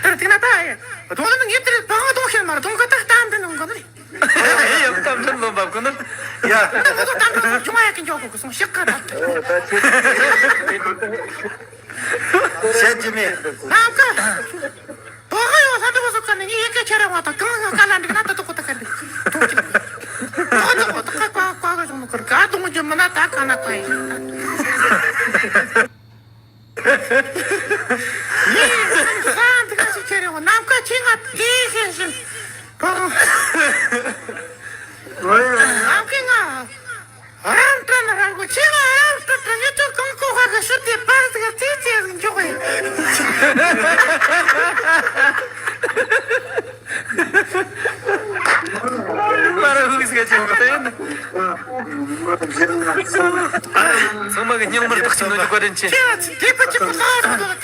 ཏར་ཏིག་ན་ད་ཡེ། དོ་ལ་ནི་ངེ་ཏིག་བང་དོ་ཤེན་མར་དོང་ག་ཏག་ཏམ་ཏན་ནོང་ག་ནི། ཡ་གཏམ་འདྲ་ལོ་འབབ་གོ་ནི། ཡ། ད་ང་ཟོ་ཏམ་ཏན་ཟོ་ཅུང་ཡ་ཀིན་ཇོ་གོ་གི་སོང་ཤེག་ཀ་ད། བཤད་ཀྱི་མེད། ནམ་མཁའ། དོ་ག་ཡོད་ལྷ་འདྲ་བོ་ཟོ་ཀ་ནི་ངའི་ཡེ་ཀ་ཁྱེར་ར་བ་དང་གང་ང་ཀ་ལ་འགྲིག་ན་ད་དོ་གོ་ད་ཀ་འདི། དོ་ག་དོ་གོ་ད་ཀ་ཀ་ཀ་ག་བྱུང་ནོ་ཀར་ག་དོ་ངོ་ཇི་མ་ན་ད་ཀ་ན་ཀ་ཡིན། ངའི་ས་འདི་ཀ་ཞིག་ཁྱེར་ར་བ་ནམ་མཁའ་ཁྱེད་ང་དེ་ཤེས་བཞིན། ནམ་མཁའི་ང་། རང་སྤྲན་རང་གོ་ཆེ་བ་རང་སྤྲན་ནི་ཚོ་གང་གོ་ཧ་གི་ཤུ་དེ་པར་ཟིག་ཙི་ཙི་ཟིག་འཇོག་གི། མ་ར་ཧུག་ཟིག་ཅོག་གི་ཡིན། ཚང་མ་གི་སྙིང་མར་བཏགས་ཅིག་ནོ་ཅིག་བཀའ་དྲིན་ཆེ། ཆེ་བ་ཚི་དེ་པ་ཅིག་གོ་ལ་རང་གོ་ལ་